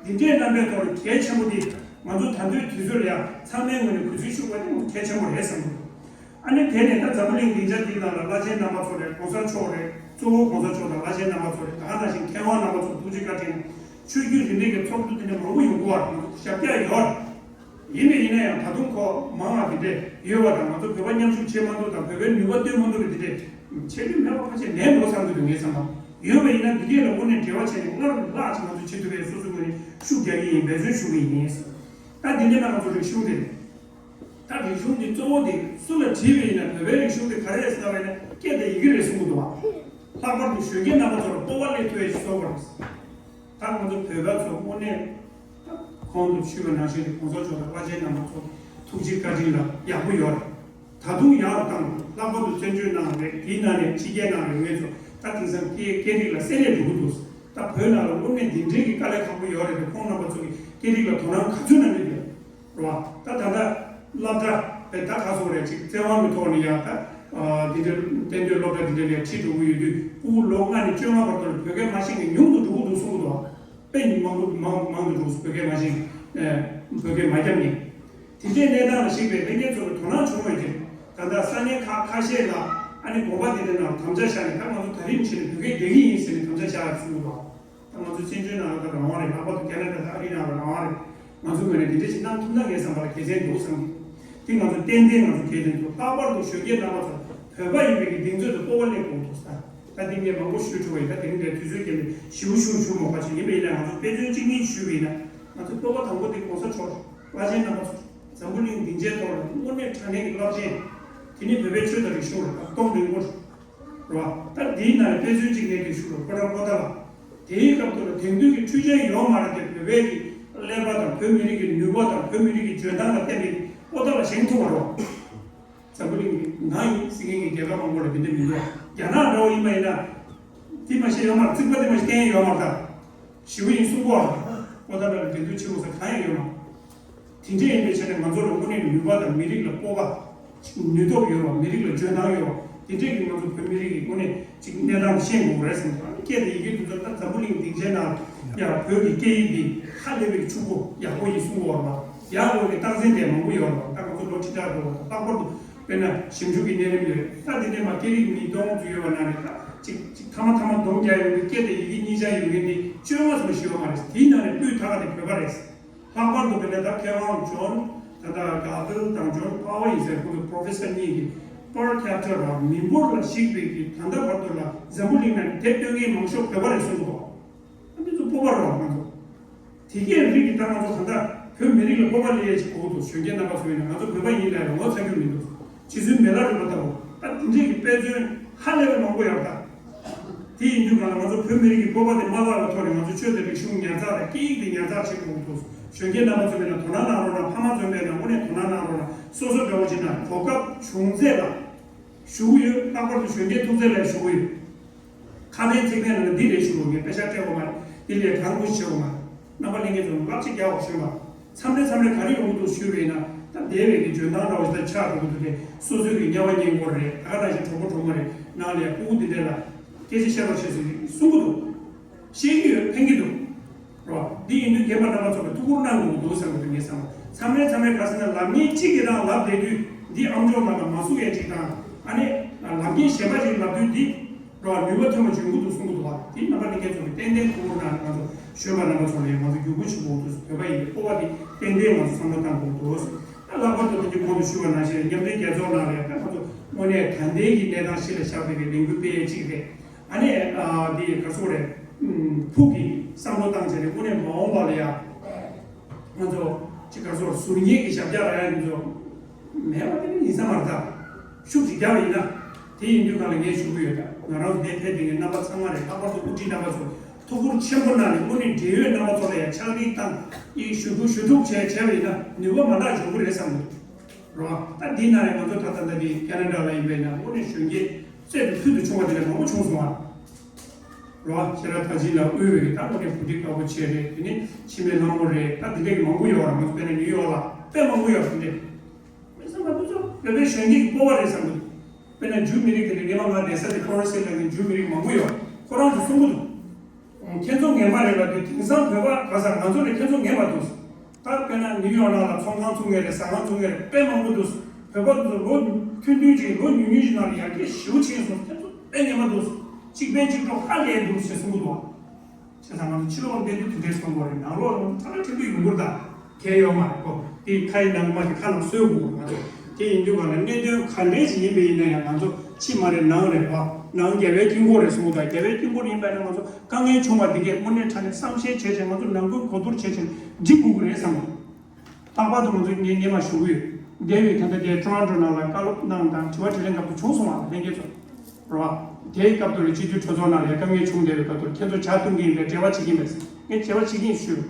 འདི་འདྲའི་རྣམ་པའི་ཐོག་ནས་གལ་ཆེན་པོ་འདི་ང་ཚོ་ད་ལྟའི་དུས་ཚོད་ལ་ཡང་ཚང་མའི་ངོས་ནས་གུས་བརྩི་ཞུ་དགོས་དེ་གལ་ཆེན་པོ་རེད་བསམ་གྱི་འདུག་ཨ་ནི་དེ་ནས་ད་འཛམ་བུ་གླིང་སྡིངས་ཆ་འདི་ནང་ལ་བླ་ཆེན་རྣམ་པ་ཚོ་རེད། གོང་ས་མཆོག་རེད། གཙོ་བོ་གོང་ས་མཆོག་དང་བླ་ཆེན་རྣམ་པ་ཚོ་རེད། ད་ག་ནང་བཞིན་མཁས་དབང་རྣམ་པ་ཚོ་ཐུགས་རྗེ་བཀའ་དྲིན། ཆོས་བརྒྱུད་རིས་མེད་ཀྱི་ཚོགས་འདུ་འདི་འདྲ་མང་པོ་ཡོང་གི་ཡོད་རེད། ཞབས་བཀྱག་ཡོད་རེད། ཡིན་ནའི་ཡིན་ན་ཡང་ད་དུང་ཁོ་མང་བ་འདི་འདྲས་ཡོད་པ་དང་། ང་ཚོ་བོད་པ་མཉམ་ཞུགས་བྱེད་མ་ཐུབ་དང་། བོད་པའི་ནུས་པ་བཏོན་མ་ཐུབ་པ་འདི་འདྲས་བྱེད་རྒྱུ་མེད་པ་ཕལ་ཆེར་མེད་འགྲོ་བསམ་གྱི་འདུག་ངའི་བསམ་པར། ཡོད་པ་ཡིན་ན་འདི་གས་ལ་དངོས་གནས་འབྲེལ་བ་བྱས་ནས་སྔར་ལས་ལྷག་ཅིག་ང་ཚོ་བྱེད་ཐུབ་པའི་སོ་སོའི་ངོས་ནས་ཤུགས་རྒྱག་གི་ཡིན། འབད་བརྩོན་ཞུ་གི་ཡིན། ད་འདི་འདྲས་ན་ང་ཚོ་རིག་གཞུང་དེ་རེད། ད་རིག་གཞུང་འདི་གཙོ་བོ་དེ་སུ་ལ་དྲིས་པ་ཡིན་ན་བོད་པའི་རིག་གཞུང་དེ་ག་རེ་རེད་ཟེར་བ་ཡིན་ན་སྐད་དང་ཡི་གེ་རེད་གསུང་གི་འདུག་བ། ལྷག་པར་དུ་གཞོན་སྐྱེས་རྣམ་པ་ཚོ་ལ་སྤོབས་པ་སླེབས་ཐུབ་ཡ་ཞིག་བཟོ་དགོས་རེད། ད་ང་ཚོ་བོད་པ་ཚོ་དངོས་གནས་ད་གོང་དུ་ཞུས་པ་ནང་བཞིན་དུ་གོང་ས་མཆོག་དང་བླ་ཆེན་རྣམ་པ་ཚོ་ཐུགས་རྗེ་བཀའ་དྲིན་ལ་ཡག་པོ་ཡོད་རེད། ད་དུང་ཡག་རུ་བཏང་དགོས། ལྷག་པར་དུ་བཙན་བྱོལ་ནང་རེད། དེའི་ནང་ནས་ཕྱི་རྒྱལ་ནང་རེད། ངེད་ཚོ་ད་དེང་སང་སྐད་སྐད་རིགས་ལ་བསྲེ་ལྷད་འགྲོ་གི་འདུག་ད་བོད་ནང་ལ་དངོས་གནས་འདི་འདྲའི་གི་དཀའ་ལས་ཁག་པོ་ཡོད་རེད་དེ། ཁོང་རྣམ་པ་ཚོ་གི་སྐད་རིགས་ལ་དོ་སྣང་ག་ཚོད་གནང་གི་ཡོད་རེད་བ། ད་ད་ལྟ་སློབ་གྲྭ་ ད་ག་སོགས་རེད་ཅིག་བཙན་དབང་གི་ཐོག་ནས་ཡང་ད་འདི་འདྲའི་གཏན་སྡོད་སློབ་གྲྭ་འདི་འདྲ་ལ་ཁྲིད་འགྲོ་གི་ཡོད་དུས་ཕྲུ་གུ་ལོ་ལྔ་ནས་བཅོ་ལྔ་བར་དུ་ལ་བོད་སྐད་མ་ཤེས་མཁན་ཉུང་དུ་འགྲོ་གི་འདུག་གསུང་གི་འདུག་དཔེ་མང་པོ་མང་མང་དུ་འགྲོ་གི་འདུག་བོད་སྐད་མ་ཤེས་མཁན་བོད་སྐད་མ་རྒྱབ་མཁན། དེ་འདྲའི་གནས་སྟངས་ལ་གཞིགས་པའི་ལྷན་རྒྱས་ཚོ་ལ་དོ་སྣང་བྱུང་བའི་ཕྱིར། ད་ལྟ་ས་གནས་ཁག་ཁ་ཤས་ལ་ཨ་ནི་དགོན་པ་དེ་འདྲའི་ནང་དམ་བཅའ་བཞག་ནས་ད་ང་ཚོ་ད་རིང་ཕྱིན་ནས་བོད་སྐད་བསྡད་ཀྱི་ཡིན་ཟེར་ནས་དམ་བཅའ་བཞག་ཡོད་གསུངས་འདུག་ད་ང་ཚོ་བཙན་བྱོལ་ནང་ལ་ད་རང་དབང་རེད། ལྷག་པར་དུ་ཁེ་ན་ཌ་དང་ཨ་རིའི་ནང་ལ་རང་དབང་རེད། ང་ཚོ་ངོས་ནས་དེ་འདྲ་ཞིག་གནང་ཐུབ་ན་ངའི་བསམ་པ་ལ་དགེ་མཚན་འདུག་བསམ་གྱི། དེ་ང་ཚོ་ཏན་ཏན་ང་ཚོ་དགེ་མཚན་འདུག་ལྷག་པར་དུ་གཞོན་སྐྱེས་རྣམ་པ་ཚོ་བོད་པ་ཡིན་པའི་གི་གདེང་ཚོད་དུ་སྤོབས་པ་སླེབས་དགོས་འདུག་ཟེར། ད་དེ་ངས་མང་པོ་ཞུ་ཆོག་པ་ཡིན། ད་དེ་རིང་འདིར་དུས་ཚོད་རྐྱེན་པས་ཞེ་པོ་ཞུ་ཆོག་མ་ཁ་ཆེ་ཡིན་པ་ཡིན་ན་ང་ཚོ་དཔེ་མཚོན་གཅིག་གཉིས་ཞུས་པ་ཡིན་ན། ང་ཚོ་སྤོབས་པ་དང་པོ་དེ་༸གོང་ས་མཆོག་བླ་ཆེན་རྣམ་པ་ཚོ་འཛམ་བུ་གླིང་སྡིངས་ཆའི་ཐོག་ལ་དངོས་གནས་དྲང་གནས་ཀྱི་རླབས་ཆེན། དེ་ནི་བོད་པའི་ཆོས་དང་རིག་གཞུང་རེད། ད་སྟོང་རིང་པོ་རེད་བ། ད་དེའི་ནང་ནས་དཔེ་མཚོན་གཅིག་ངས་དེ་ཞུ་རོགས། ཕོ་བྲང་པོ་ཏཱ་ལ། དེའི་སྐབས་དུ་ལ་དེང་དུས་ཀྱི་འཕྲུལ་ཆས་ཡོད་མ་རེད་དེ། བོད་པའི་གི་ཀླད་པ་དང་བོད་མི་རིགས་ཀྱི་ནུས་པ་དང་བོད་མི་རིགས་ཀྱི་འཇོན་ཐང་ལ་བརྟེན་པའི་པོ་ཏཱ་ལ་བཞེངས་ཐུབ་པ་རེད་བ། འཛམ་བུ་གླིང་གི་ང་ཡིན་ཟེར་མཁན་གྱི་རྒྱལ་ཁབ་མང་པོ་ལ་དེ་འདྲ་མི་འདུག་རྒྱ་ནག་འདྲ་བོ་ཡིན་པ་ཡིན་ན། དེ་མ་ཤེས་ཡོད་མ་རེད། རྩིག་པ་དེ་མ་ཤེས་བསྟན་ཡོད་མ་རེད། ད་ཞེ་པོ་ཡིན་གསུང་གོ། པོ་ཏཱ་ལ་ལ་འགྲན་བསྡུར་བྱེད་དགོས་ས་གང་ཡང་ཡོད་མ་རེད། དེ་འདྲ་ཡིན་པའི་ཆ་ནས་ང་ཚོ་ལ་དངོས་གནས་ནུས་པ་དང་མི་རིགས་ལ་སྤོབས་པ། ནུས་སྟོབས་ཡོད་པ། མི་རིགས་ལ་འཇོན་ཐང་ཡོད་པ། དེ་འདྲས་ཀྱི་ང་ཚོ་བོད་མི་རིགས་ཀྱི་དངོས་གནས་ཅིག་གནས་སྟངས་ཤེས་དགོས་རེད་བསམ་སོང་། ཨ་ནི་སྐད་དང་ཡི་གེ་དེ་ཚོ་ད་འཛམ་བུ་གླིང་སྡིངས་ཆའི་ནང་ཡང་བོད་ཀྱི་སྐད་ཡིག་འདི་ཧ་ལས་པའི་ཕྱུག་པོ་ཡག་པོ་ཡིན་གསུང་གི་ཡོད་རེད་པ། ཡག་པོ་གི་རྟགས་མཚན་དེ་མང་པོ་ཡོད་རེད་པ། ད་ང་ཚོ་ལོ་ཁྲི་ཕྲག་འགྲོ་བ་དང་ལྷག་པར་དུ་དཔེར་ན་ཞིབ་འཇུག་གི་གནས་རིམ་ཡོད། ད་འདི་ནས་མ་སྐད་རིགས་མི་སྟོང་ཙམ་ཡོད་པ་ནང་ནས་ད་ཅིག་ཅིག་ཐ་མ་ཐ་མ་སྡོམ་རྒྱག་ཡོང་དུས་སྐད་དང་ཡི་གེ་གཉིས་ཆ་ཡོད་མཁན་དེ་བཅོ་ལྔ་ཙམ་ཞིག་ཡོད་མ་རེད། དེའི་ནང་ནས་སྤུས་དག་པ་དེ་བོད་པ་རེད། ལྷག་པར་དུ་དཔེར་ན་ད་མཁས་དབང་ཇོན། ད་ལྟ་ག་ཕེལ་དང་ཇོན་པ་ཝར་ཡིན་ཟེར། ཁོང་ཚོ་པོ་རོ་ཕེ་སར་གཉིས་ཀྱིས་པར་ཁེ་པི་ཊ་ལ་མི་འབོར་ལ་གཞིགས་པའི་གི་ད་ལྟ་བར་དུ་ལ་འཛམ་བུ་གླིང་ནང་དེབ་སྟོན་མཁན་མང་ཤོས་བོད་པ་རེད་གསུངས་འདུག་ཨ་འདི་ཚོ་སྤོབས་པ་རེད་བ། ང་ཚོ་དེ་གའི་རིགས་ཀྱི་ད་ང་ཚོ་ད་ལྟ་བོད་མི་རིགས་ལ་སྤོབས་པ་སླེབས་ཡས་ཅིག་དགོས་འདུག་གཞོན་སྐྱེས་རྣམ་པ་ཚོ་ཡིན་ན་ང་ཚོ་བོད་པ་ཡིན་ལབ་ཡ་ངོ་ཚ་རྒྱུ་མི་འདུག་རྗེ་བཙུན་མི་ལ་རས་པ་ལྟ་བུ། ད་དེ་འདྲས་ཀྱི་དཔེ་མཚོན་ཧ་ལས་པའི་མང་པོ་ཡོད་ད། དེ་ཡིན་དུས་གང་ལ་ང་ཚོ་བོད་མི་རིགས་ཀྱི་སྤོབས་པ་དེ་མ་བརླག་པའི་ཐོག་ནས་ང་ཚོ་ཆོས་དང་རིག་གཞུང་ཉར་ཚགས་དང་སྐད་ཡིག་དེ་ཉར་ཚགས་བྱེད་དགོས་འདུག་གཞོན་སྐྱེས་རྣམ་པ་ཚོ་ཡིན་ན་དོ་སྣང་གནང་རོགས་གནང་། ཕ་མ་ཚོ་ཡིན་ན་དངོས་གནས་དོ་སྣང་གནང་རོགས་གནང་། སོ་སོ་འདྲ་བོ་བྱས་ན་གོ་སྐབས་བྱུང་ཚད་ལ་ཞུ་གི་ཡོད། ལྷག་པར་དུ་གཞོན་སྐྱེས་ཐུག་ཚད་ལ་ཞུ་གི་ཡོད། ཁ་པའི་ཚིག་ཕན་ལ་འདི་རེད་ཞུ་རོགས། ངས་པེ་ཤག་སྤྲད་དགོས་མ་རེད། འདི་ལས་གང་དགོས་བྱེད་དགོས་མ་རེད། རྣམ་པ་ལྷན་རྒྱས་ཚོ་བསླབ་བྱ་རྒྱག་འོ་གཞོན་པ། མཚམས་རེ་མཚམས་རེ་ག་རེ་ཡོང་གི་འདུག་ཞུས་པ་ཡིན་ན། ད་འདས་པའི་གི་འཇོན་ཐང་འདྲ་བོ་ཞིག་ད་ཆགས་འགྲོ་གི་འདུག་དེ་སོ་སོའི་གི་དམྱལ་བ་གཉན་འཁོར་རེད། ད་ག་ནང་བཞིན་གྲོགས་པོ་གྲོགས་མོ་རེད། ནང་ལ་ཡ་ཕྲུ་གུ་འདི་འདྲས་ལ་སྐད་ཆ་བཤད་རོགས་བྱེད་ཟེར་གསུང་གི་འདུག་བཤད་ཀྱི་ཡོད། ཕན་གྱི་འདུག་རོ། འདི་ཡིན་དུས་རྒན་པ་རྣམ་པ་ཚོ་ལ་ཐུགས་ཁུར་གནང་དགོས་ཀྱི་འདུག་བསམ་གྱི་འདུག་ངས་བསམ་པ། མཚམས་རེ་མཚམས་རེ་ག་ཟེར་ན་ལབ་མཁན་གཅིག་གིས་རང་ལབ་བསྡད་དུས་འདི་ཨམ་ཅོག་ནང་ལ་མ་ཟུག་ཡས་གཅིག་དང་། ཨ་ནི་ལབ་མཁན་གཞན་པ་ཞིག་ལབ་དུས་འདི་རོ་ནུས་པ་ཐོན་པ་འབྱུང་གི་འདུག་གསུང་གི་འདུག་བ། དེ་རྣམ་པ་ལྷན་རྒྱས་ཚོ་གིས་ཏན་ཏན་ཐུགས་ཁུར་གནང་ནས་ང་ཚོ་གཞོན་པ་རྣམ་པ་ཚོ་ལ་ང་ཚོ་བརྒྱུད་སྐུལ་བྱེད་དགོས་ཀྱི་འདུག་བོད་པ་ཡིན་པའི་སྤོབས་པ་དེ་ཏན་ཏན་ང་ཚོ་བསམ་བློ་གཏང་དགོས་ཀྱི་འདུག་ད་ལྷག་པར་དུ་ད་ཅི་གོང་དུ་ཞུས་པ་ནང་བཞིན་མཉམ་འབྲེལ་རྒྱལ་ཚོགས་ནང་ལ་ཡང་ད་ང་ཚོ་དངོས་གནས་ད་ལྟའི་གི་གནས་སྟངས་གཞི་ལ་བཞག་པའི་གི་ལས་འགུལ་སྤེལ་ཡས་གཅིག་རེད། ཨ་ནི་ཨ་འདི་ག་ཚོད་རེད། ཕུགས་ཀྱི་བསམ་བློ་བཏང་བྱས་ནས་དངོས་གནས་མ་འོངས་པ་ལ་ཡ་ང་ཚོ་ཅིག་ག་ཚོད་ཟུར་ཉན་གྱི་ཞབས་བཀྱག་རག་ཡ་འདི་ཚོ་མེད་པ་དེ་ནི་ཡིན་ས་མ་རེད་ད། ཤུགས་ཅིག་རྒྱབ་ཡིན་ན། དེ་ཡིན་དུས་གང་ལ་ངས་ཞུ་གི་ཡོད་ད། ང་རང་ཚོ་འདིར་ཕེབས་བསྡད་མཁན་རྣམ་པ་ཚང་མ་རེད། ལྷག་པར་དུ་དབུ་ཁྲིད་རྣམ་པ་ཚོ་ཐུགས་ཁུར་ཆེན་པོ་གནང་ནས་དངོས་གནས་འབྲེལ་ཡོད་རྣམ་པ་ཚོ་ལ་ཡང་ཕྱག་བྲིས་བཏང་། ཡིག་ཞུ་ཐུབ་ཞུ་ཐུབ་བྱས་བྱས་པ་ཡིན་ན་ནུས་པ་མ་འདྲ་འབྱུང་གི་རེད་བསམ་གི་འདུག་རོ། ད་འདི་ན་རེ་ང་ཚོ་ད་ལྟ་འདི་ཁེ་ན་ཌ་ལ་ཡིན་པས་ན་དངོས་གནས་གཞོན་སྐྱེས་རྩལ་དུ་ཕུལ་དུ་བྱུང་བ་དེ་འདྲ་མང་པོ་བྱུང་སོང་བ། རོ། ཤེས་རབ་མཐར་ཕྱིན་ལ་དབུས་པའི་ད་དངོས་གནས་གོ་སྒྲིག་དཀའ་པོ་བྱས་རེད། དེ་ནས་འཆི་མེད་ལྷ་མོ་རེད། ད་འདི་འདྲ་གི་མང་པོ་ཡོད་ར། ང་ཚོ་དཔེར་ན་ནིའུ་ཡོག་ལ་དཔེ་མང་པོ་ཡོད་ར། འདི་འདྲ་མི་ཚང་མ་འདི་ཚོ་བོད་པའི་གཞོན་སྐྱེས་ཀྱི་སྤོབས་པ་རེད་བསམ་གི་འདུག་དཔེར་ན་ཇུ་མི་རིགས་དེ་འདྲ་ངས་མ་ང་བསྡད་ས་དེ་ཕོ་རོ་སི་ལ་ནི་ཇུ་མི་རིགས་མང་པོ་ཡོད། ཁོ་རང་ཚོ་གསུང་གི་འདུག་ཁྱེད་ཚོ་ངན་པ་རེད་ལབ་དུས་དེང་སང་བོད་པ་ག་ས་ང་ཚོ་ལས་ཁྱེད་ཚོ་ངན་པ་འདུག་ད་དཔེར་ན་ནིའུ་ཡོག་ནང་ལ་ཚོང་ཁང་བཙུགས་མཁན་རེད། ཟ་ཁང་བཙུགས་མཁན་རེད། དཔེ་མང་པོ་འདུག་བོད་པ་ཚོ་ལོ་ཐུང་ཐུང་ཅིག་ལོ་ཉུང་ཉུང་ཅིག་ནང་ལ་ཡར་རྒྱས་ཞེ་པོ་ཕྱིན་སོང་། ཁྱེད་ཚོ་དཔེ་ངན་པ་འདུག་གཅིག་ཕན་གཅིག་གྲོགས་ཧ་ལས་འདུག་ཞེས་གསུང་གི་འདུག་བྱས་ཙང་ང་ཚོ་ཕྱི་ལོགས་ལ་བསྡད་དུས་དེ་འདྲའི་གསུང་གི་རེད། ནང་ལོགས་ལ་ཁ་ལག་ཁྲིམས་དུ་ཡོང་གི་རེད་ད། གལ་ཡོད་མ་རེད་ཁོ། དེ་ཁ་ཡི་ནང་མ་གི་ཁ་ནང་སོས་དགོས་ང་ཚོ། དེ་ཡིན་དུས་ག་ལ་གནད་དོན་ག་འདྲས་ཞིག་ཡིན་པ་ཡིན་ན་ཡང་ང་ཚོ་ཕྱི་མ་རེད་ནང་རེད་བ། ནང་རྒྱལ་བའི་དཀྱིལ་འཁོར་རེད་གསུངས་གི་འདུག་རྒྱལ་བའི་དཀྱིལ་འཁོར་ཡིན་པ་ཡིན་ན་ང་ཚོ་དཀའ་ངལ་བྱུང་བ་འདི་གས་དངོས་གནས་དྲང་གནས་བསམ་ཤེས་བྱས་བྱས་ང་ཚོ་ནང་ཁུལ་གོ་བསྡུར་བྱས་བྱས་འགྲིག་དགོས་ཀྱི་རེད་བསམ་གི། ལྷག་པར་དུ་ང་ཚོས་ངས་སྔོན་མ་ཞུ་གི་ཡོད། འདས་པའི་ད་ལྟ་དེ་ཊོ་རོན་ཊོ་ནང་ལ་བཀའ་སློབ་གནང་དང་དྲི་བ་དྲིས་ལན་སྐབས་དུ་བྱུང་སོང་བ་ལྷན་རྒྱས་ཚོ། རེད་བ། དེའི་སྐབས་དུ་ལ་སྤྱི་འཐུས་གྲོས་ཚོགས་ནང་ལ་ཡ་དཀའ་ངལ་བྱུང་བསྡད་པའི་སྐབས་དུ་ཁྱེད་ཚོ་ཇ་འཐུང་གི་ཡིན་པས་འབྲེལ་བ་བྱེད་ཀྱི་ཡིན་པས། ངས་འབྲེལ་བ་བྱེད་ཀྱི་ཡིན་ཞུས།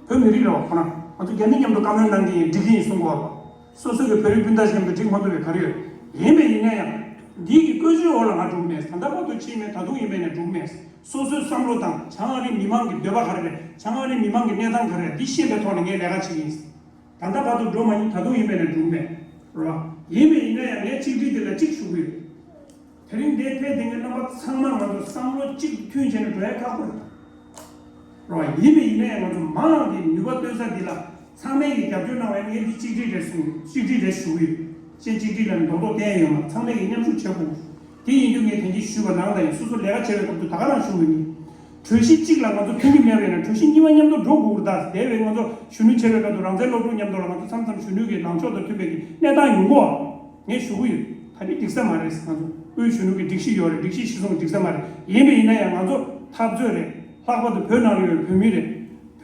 བོད་མི་རིགས་རེད་བ་ཁོ་རང་། ང་ཚོ་རྒྱ་མི་མཉམ་དུ་བཀའ་མོལ་གནང་གི་ཡིན། འགྲིག་གི་ཡིན་གསུང་གི་ཡོད་རེད་བ། སོ་སོ་གི་བོད་རིགས་སྤུན་ཟླ་ཞིག་མཉམ་དུ་འགྲིག་མ་ཐུབ་པའི་ག་རེ་ཡོད། ཡིན་པས་ཡིན་ན་ཡང་། འདི་གི་བཀོལ་སྤྱོད་འོག་ལ་ང་འགྲོ་གི་མེད། ད་ལྟ་བར་དུ་ཕྱིན་མེད། ད་དུང་ཡིན་པས་ན་འགྲོ་གི་མེད། སོ་སོའི་བསམ་བློ་དང་བྱང་ཨ་རིའི་མི་མང་གི་འདོད་པ་ག་རེ་རེད། བྱང་ཨ་རིའི་མི་མང་གི་གནས་སྟངས་ག་རེ་རེད། འདི་ཤེས་པའི་ཐོག་ནས་ངས་ལས་ཀ་བྱེད་ཀྱི་ཡིན། ད་ལྟ་བར་དུ་འགྲོ་མ་ཡིན། ད་དུང་ཡིན་པས་ན་འགྲོ་གི་མེད། རོ། ཡིན་པས་ཡིན་ན་ཡང་ངས་གཅིག་སྒྲིལ་དེ་ལ་གཅིག་ཞུ་གི་ཡོད། དེ་རིང་འདིར་ཕེབས་བསྡད་མཁན་རྣམ་པ་ཚང་མ་ང་ཚོ་བསམ་བློ་གཅིག་མཐུན་བྱས་ནས་འགྲོ་ཡ་ཁག་པོ་རེད། རོ། ཡིན་པས་ཡིན་ན་ཡང་ང་ཚོ་མང་གི་ནུས་པ་བཏོན་ས་འདི་ལ་ཚང་མས་ཀྱི་རྒྱབ་སྐྱོར་གནང་བ་ཡིན་ན་ངས་འདི་གཅིག་སྒྲིལ་རེད་གསུངས། གཅིག་སྒྲིལ་རེད་ཞུ་གི་ཡོད། གཅིག་སྒྲིལ་ལ་མདོག་མདོག་བསྟན་ཡོད་མ། ཚང་མས་ཀྱི་མཉམ་ཞུགས་བྱེད་དགོས། དེ་ཡིན་དུས་ངས་དེ་འདྲ་ཞུས་པ་ནང་ལྟར་ཡིན། སོ་སོ་ལས་ཀ་བྱེད་པའི་སྐབས་དུ་ད་ག་རང་ཞུ་གི་ཡིན། གྲོས་གཞི་གཅིག་ལ་ང་ཚོ་མཐུན་གྱི་མེད་པ་ཡིན་ན་གྲོས་གཞི་གཉིས་པ་མཉམ་དུ་འགྲོ་དགོས་ཀྱི་རེད་ད། དེ་བས་ང་ཚོ་གཞོན་ནུ་བྱེད་པའི་སྐབས་དུ་རང་བཙན་སློབ་ཕྲུག་མཉམ་དུ་ལ་ང་ཚོ་མཚམས་མཚམས་གཞོན་ནུ་གི་ལངས་ཕྱོགས་དང་མཐུན་པའི་གི་གནས་སྟངས་ཡོང་གོ། ངས་ཞུ་གི་ཡོད། ད་འདི་འགྲིག་ས་མ་རེད། ང་ཚོ་དབུས་གཞོན་ནུ་གི་སྒྲིག་གཞི་ཡོད་རེད། སྒྲིག་གཞི་གཞི་བཟུང་འགྲིག་ས་མ་རེད། ཡིན་པ་ཡིན་ན་ཡང་ང་ཚོ་འཐབ་རྩོད་རེད། ལྷག་པར་དུ་བོད་ནང་ལ་ཡོད་བོད་མི་རེད།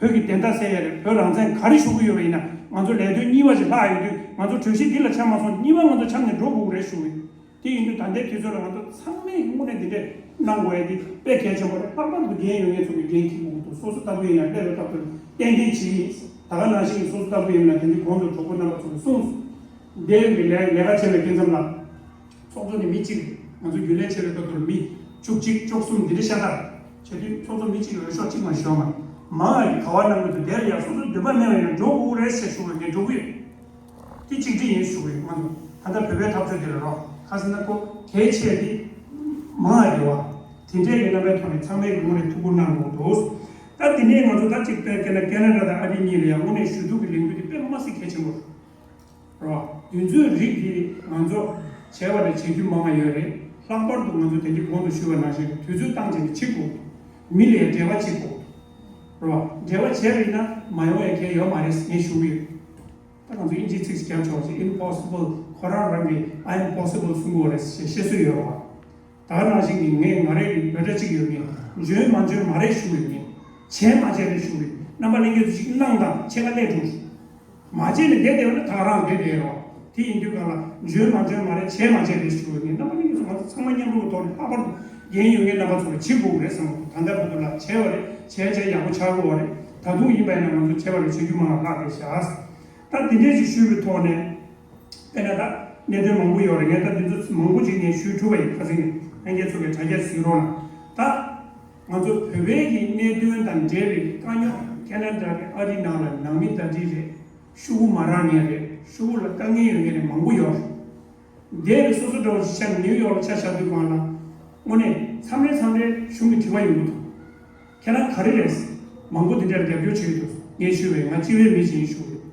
བོད་ཀྱི་བདེན་མཐའ་གསལ་ཡ་རེད། བོད་རང་བཙན་ག་རེ་ཞུ་གི་ཡོད་པ་ཡིན་ན་ང་ཚོ་ལས་དོན་གཉིས་པ་ཞིག་ལྷག་ཡོད་དུས་ང་ཚོ་གྲོས་གཞི་འདི་ལ་འཆམ་མ་སོང་གཉིས་པ་ང་ཚོ་འཆམ་ནས་འགྲོ་དགོས་རེད་ཞུ་གི་ཡོད། དེ་ཡིན་དུས་ད་ལྟའི་དུས་ཚོད་ལ་ང་ཚོ་ཚང་མས་དངོས་གནས་འདི་འདྲས་གནང་དགོས་ཡ་འདི་དཔེ་གལ་ཆེན་པོ་རེད། ལྷག་པར་དུ་འགན་ཡོད་མཁན་ཚོ་གིས་འགན་འཁྱེར་དགོས་འདུག་སོ་སོ་ལྟ་བུ་ཡིན་ན་སླེབས་པའི་སྐབས་དུ་ཏན་ཏན་བྱེད་ཀྱི་ཡིན། ད་ག་ནང་བཞིན་སོ་སོ་ལྟ་བུ་ཡིན་ན་དེ་འདྲའི་གོང་དུ་གྲོགས་པོ་རྣམ་པ་ཚོ་གིས་གསུངས་སོང་། འདས་པའི་ལས་ལས་ཀ་བྱས་པའི་སྐབས་མཚམས་ལ་ཚོགས་གཙོ་ནི་མི་གཅིག་རེད། ང་ཚོ་རྒྱུན་ལས་བྱས་པའི་སྐབས་དུ་མི་བཅུ་གཅིག་བཅུ་གསུམ་འདི་འདྲ་ཤ་སྟག་རེད། བྱས་དུས་ཚོགས་གཙོ་མི་གཅིག་འོས་ཤོག་གཅིག་མ་ཞོག་མ་མང་ང་ཡི་ག་བ་གནང་གི་འདུག་དེ་ལ་ཡང་སོ་སོ་འདོད་པ་མེད་པ་ཡིན་ན་འགྲོ་དགོས་རེད་ཟེར་ཞུ་བའི་ངས་འགྲོ་གི་ཡོད། དེ་གཅིག་སྒྲིལ་ཡིན་ཞུ་གི་ཡོད། ང་ཚོ་ད་ལྟ་བོད་པའི་འཐབ་རྩོད་དེ་ལ་རོགས་ཁ་སང་ན་ཁོ་གལ་ཆེ་དེ་མང་ང་ཡོད་བ། དེ་འདྲའི་གི་རྣམ་པའི་ཐོག་ནས་ཚང་མའི་གི་ངོས་ནས་ཐུགས་ཁུར་གནང་དགོས་འདུག་ད་དེ་ནས་ང་ཚོ་ད་གཅིག་དཔེར་བཀལ་ན་ཁེ་ན་ཌ་དང་ཨ་རི་གཉིས་ལ་ཡང་དངོས་གནས་ཞུ་གཏུག་གི་ལས་འགུལ་དེ་དཔེ་མ་སྲིད་གལ་ཆེན་པོ་རེད། རོ། དུས་ཚོད་རིགས་དེ་ང་ཚོ་བྱས་པ་ལས་བྱེད་རྒྱུ་མང་བ་ཡོད་རེད། ལྷག་པར་དུ་ང་ཚོ་དེ་གི་གོང་དུ་ཞུས་པ་ནང་བཞིན་དུས་ཚོད་བཏང་བྱས་ནས་བྱེད་དགོས། མི་ལ་འབྲེལ་བ་བྱེད་དགོས། རོ། འབྲེལ་བ་བྱས་པ་ཡིན་ན་མ་ཡོང་ཡ་གང་ཡོད་མ་རེད་ངས་ཞུ་གི་ཡོད། ད་ང་ཚོ་དབྱིན་ཇིའི་ཚིག་ཞིག་རྒྱབ་ཆོག་ཅིག་impossible ཁོ་རང་རང་གིས་I am possible གསུང་གི་ཡོད་རེད་ཞེས་བཤད་སྲོལ་ཡོད་རེད་བ། ད་ག་ནང་བཞིན་གྱི་ངས་ང་རང་གི་འབོད་སྒྲ་གཅིག་ཡོད་མེད། འཇོན་མ་འཇོན་མ་རེད་ཞུ་གི་ཡོད་མེད། བྱས་མ་བྱས་རེད་ཞུ་གི་ཡོད། རྣམ་པ་ལྷན་རྒྱས་ཚོ་ཞིག་གནང་དང་ཕྱེད་ཀ་སླེབས་འགྲོ། མ་བྱས་ནས་བསྡད་བསྡད་པ་ན་ད་ག་རང་བསྡད་བསྡད་རོགས། དེ་ཡིན་དུས་གང་ལ་འཇོན་མ་འཇོན་མ་རེད། བྱས་མ་བྱས་རེད་ཞུ་གི་ཡོད་མེད། རྣམ་པ་ལྷན་རྒྱས་ཚོ་ང་ཚོ་ཚང་མ་མཉམ་རུབ་ཐོག་ནས་ལྷག་པར་དུ་འགན་ཡོད་མཁན་རྣམ་པ་ཚོ་ལ་བྱེད་དགོས་རེད་བསམ་གི་འདུག་ད་ལྟ་བར་དུ་ལ་བྱས་པ་རེད། བྱས་བྱས་ཡག་པོ་ཆགས་ཀྱི་ཡོད་རེད། ད་དུང་ཡིན་པ་ཡིན་ན་ང་ཚོ་བྱས་པ་ལས་བྱེད་རྒྱུ་མང་བ་ལྷག་བསྡད་བཞག་ད་འདི་འདྲས་ཅིག་ཞུས་པའི་ཐོག་ནས། དཔེར་ན་ད་གནད་དོན་མང་པོ་ཡོད་རེད། ངས་ད་འདི་ཚོ་མང་པོ་ཅིག་ངས་ཞུས་ཐུབ་པ་ཡིན། ཁ་སང་ལྷན་རྒྱས་ཚོ་གིས་དྲ་རྒྱ་གཟིགས་རོགས་གནང་། ད་ང་ཚོ་བོད་པའི་གི་གནད་དོན་དང་འབྲེལ་བའི་དཀའ་རྙོག་ཁེ་ན་ཌ་རེད། ཨ་རི་ནང་ལ་ནང་མི་ཟླ་སྒྲིལ་རེད། ཤོག་གུ་མ་རག་མཁན་རེད། ཤོག་གུ་ལ་དཀའ་ངལ་ཡོད་མཁན་རེད། མང་པོ་ཡོད་རེད། འདས་པའི་སོ་སོ་འདྲ་བོ་ཞིག་ཆ་ནས་ནིའུ་ཡོག་ལ་ཆ་བཞག་དུས་སྒང་ལ་དངོས་གནས་མཚམས་རེ་མཚམས་རེ་གཞུང་གི་དྲི་བ་ཡོང་གི་འདུག་ཁྱེད་རང་ག་རེ་རེད། མང་པོ་འདི་འདྲར་རྒྱབ་སྐྱོར་བྱེད་ཀྱི་འདུག་ངས་ཞུས་པས་ང་སྤྱི་བའི་མི་ཞིག་ཡིན་ཞུ་གི་ཡོད།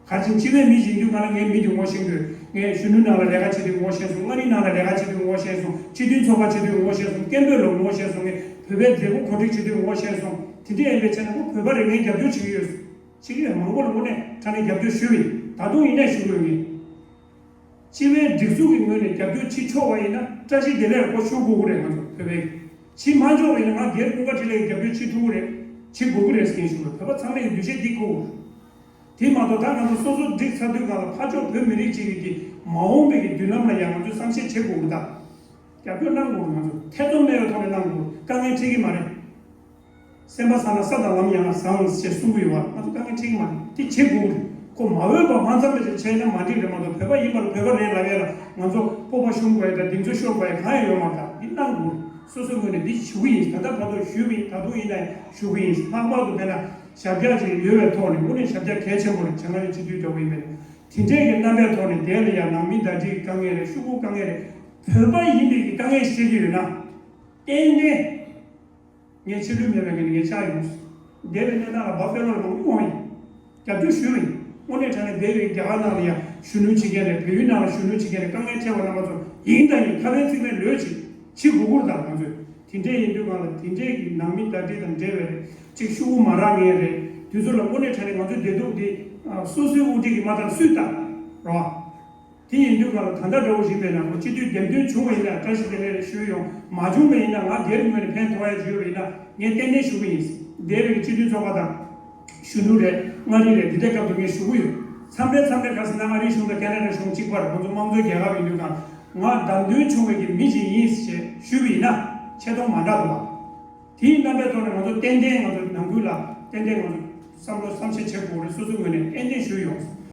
ག་རེ་བྱས་ནས་སྤྱི་བའི་མི་ཞིག་ཡིན་དུས་སྒང་ལ་ངའི་མི་དེ་ངོ་ཤེས་དགོས། ངས་གཞོན་ནུ་ནང་ལ་ལས་ཀ་བྱེད་དུས་ངོ་ཤེས་སོང་། མངའ་རིས་ནང་ལ་ལས་ཀ་བྱེད་དུས་ངོ་ཤེས་སོང་། སྤྱི་མཐུན་ཚོགས་པ་བྱེད་དུས་ངོ་ཤེས་སོང་། སྐད་འབོད་ལ་ངོ་ཤེས་སོང་། ངས་བོད་པའི་མཛད་སྒོ་གོ་སྒྲིག་བྱེད་དུས་ངོ་ཤེས་སོང་། དེ་འདྲ་ཡིན་པའི་ཆ་ནས་ཁོ་བོད་པ་རེད། ངས་རྒྱབ་སྐྱོར་བྱེད་ཀྱི་ཡོད། བྱེད་ཀྱི་ཡོད། མང་པོ་ལ་དངོས་གནས་དྲང་གནས་རྒྱབ་སྐྱོར་ཞུས་པ་ཡིན། ད་དུང་ཡིན་ནའི་ཞུ་གི་ཡོད། ངས་སྤྱི་བའི་སྒྲིག་འཛུགས་ཀྱི་ངོས་ནས་རྒྱབ་སྐྱོར་བྱེད་ཆོག་པ་ཡིན་ན་བཀྲ་ཤིས་བདེ་ལེགས་སྐོར་ཞུ་དགོས་ཀྱི་རེད། ང་ཚོ་བོད་པའི་བྱེད་མ་ཆོག་པ་ཡིན་ན་ང་སྒེར་ཀུན་དགའ་འཕྲིན་ལས་ཀྱི་རྒྱབ་སྐྱོར་བྱེད་ཐུབ་ཀྱི་རེད། བྱེད་དགོས་ཀྱི་རེད་ཟེར་མཁན་ཞུ་གི་ཡོད། བོད་པ་ཚང་མས་ཀྱི་འདུ་ཤེས་འདི་དགོས། དེ་མ་གཏོགས་ད་ང་ཚོ་སོ་སོ་སྒྲིག་ཚར་དུས་སྒང་ལ་ཕར་ཕྱོགས་བོད་མི་རིགས་གཅིག་གི་གི་མ་འོངས་པའི་གི་མདུན་ལམ་ལ་ཡང་ང་ཚོས་བསམ་ཤེས་བྱེད་དགོས་ཀྱི། ད་རྒྱབ་སྐྱོར་གནང་དགོས་ཀྱི། ང་ཚོ་ཐེ་ཚོམ་མེད་པའི་ཐོག་ནས་གནང་དགོས། དཀའ་ངལ་འཕྲད་ཀྱི་མ་རེད། སེམས་པ་བཟང་ན་ས་དང་ལམ་ཡང་བཟང་ཞེས་གསུང་གི་ཡོད་པ། ང་ཚོ་དཀའ་ངལ་འཕྲད་ཀྱི་མ་རེད། དེ་བྱེད་དགོས་ཀྱི་རེད། ཁོ་མ་འོས་པ་མ་འཚམས་པ་ཞིག་བྱས་ན་མ་འགྲིག་རེད་མ་གཏོགས། བོད་པ་ཡིན་པ་ལ་བོད་པ་རེད་ལབ་ཡ་ལ་ང་ཚོ་སྤོབས་པ་ཤོར་དགོས་ཡ་དང་གདེང་ཚོད་ཤོར་དགོས་ཡ་གང་ཡང་ཡོད་མ་རེད། ད་འདི་གནང་དགོས་རེད། སོ་སོའི་ངོས་ནས་འདི་ཞུ་གི་ཡིན། ད་ལྟ་བར་དུ་ཞུས་པ་ཡིན། ད་དུང་ཡིན་ན་ཡང་ཞུ་གི་ཡིན། ལྷག་པར་དུ་དཔེར་ན་ཞབས་བཀྱག་ཅིག་ཡོད་པའི་ཐོག་ནས་དངོས་གནས་ཞབས་བཀྱག་གལ་ཆེན་པོ་རེད། བྱང་ཨ་རིའི་སྤྱི་འཐུས་འདྲ་བོ་ཡིན་པས་ན། དེ་འདྲས་ཀྱི་རྣམ་པའི་ཐོག་ནས་དེ་ལ་ཡང་ནང་མི་ཟླ་སྒྲིལ་དཀའ་ངལ་རེད། ཤོག་གུ་དཀའ་ངལ་རེད། བོད་པ་ཡིན་པའི་གི་དཀའ་ངལ་ཞིག་བཤད་ཀྱི་ཡོད་ན། ཏན་ཏན། ངས་ཕྱི་ལུས་མེད་པའི་ངས་ངས་ཆགས་ཡོང་། འདས་པའི་གནས་སྟངས་ལ་བབ་ཕེབས་ལོར་མང་པོ་ཡོང་ཡིན། རྒྱབ་སྐྱོར་ཞུས་པ་ཡིན། དངོས་གནས་དྲང་གནས་འདས་པའི་རྒྱ་གར་ནང་ལ་ཡང་གཞོན་ནུ་བྱེད་མཁན་རེད། བལ་ཡུལ་ནང་ལ་གཞོན་ནུ་བྱེད་མཁན་རེད། དཀའ་ངལ་འཕྲད་པ་རྣམ་པ་ཚོ་ཡིན་དང་ཡིན། ཁ་ཕན་ཚིག་ཕན་ལོས་བྱེད་བྱེད་དགོས་ཀྱི་རེད། ད་ང་ཚོས་དེ་འདྲས་ཡིན་དུས་སྒང་ལ་དེ་འདྲས་ཀྱི་ནང་མི་ཟླ་སྒྲིལ་དང་འབྲེལ་བའི་རེད། གཅིག་ཤོག་གུ་མ་རག་མཁན་རེད། དུས་ཚོད་ལ་དངོས་གནས་དྲང་གནས་ང་ཚོའི་བདེ་སྡུག་འདི་སོ་སོའི་དབུ་ཁྲིད་ཀྱིས་མ་བལྟ་སུས་བལྟ་རོགས། དེ་ཡིན་དུས་སྒང་ལ་ད་ལྟ་འདྲ་བོ་ཞིག་མེད་ན་ཁོ་སྤྱི་འཐུས་འདེམས་ཐོན་བྱུང་བ་ཡིན་ན་བཀྲ་ཤིས་བདེ་ལེགས་རེད་ཞུས་ཡོང་། མ་བྱུང་བ་ཡིན་ན་ང་སྒེར་ངོས་ནས་ཕན་ཐོགས་ཡ་ཞུས་པ་ཡིན་ན་ངས་ཏན་ཏན་ཞུ་གི་ཡིན། འདས་པའི་སྤྱི་འཐུས་ཚོགས་པ་དང་། གཞོན་ནུ་རེད། མངའ་རིས་རེད། འདི་འདྲའི་སྐབས་དུ་ངས་ཞུ་གི་ཡོད། མཚམས་རེ་མཚམས་རེ་ག་ཟེར་ན་ཨ་རིའི་གཞུང་དང་ཁེ་ན་ཌ་གཞུང་གཅིག་པར་ཁོང་ཚོ་དམངས་གཙོའི་རྒྱལ་ཁབ་ཡིན་དུས་སྒང་ང་བདམས་ཐོན་བྱུང་བའི་གི་མི་ཞིག་ཡིན་ཞེས་ཞུས་པ་ཡིན་ན་ཆེ་མཐོང་མ་འདྲ་འདུག་བ། དེའི་རྣམ་པའི་ཐོག་ནས་ང་ཚོ་ཏན་ཏན་ང་ཚོ་ནང་ཁུལ་ལ་ཏན་ཏན་ང་ཚོ་བསམ་བློ་བསམ་ཤེས་བྱེད་དགོས་རེད། སོ་སོའི་ངོས་ནས་ཏན་ཏན་ཞུས་ཡོང་།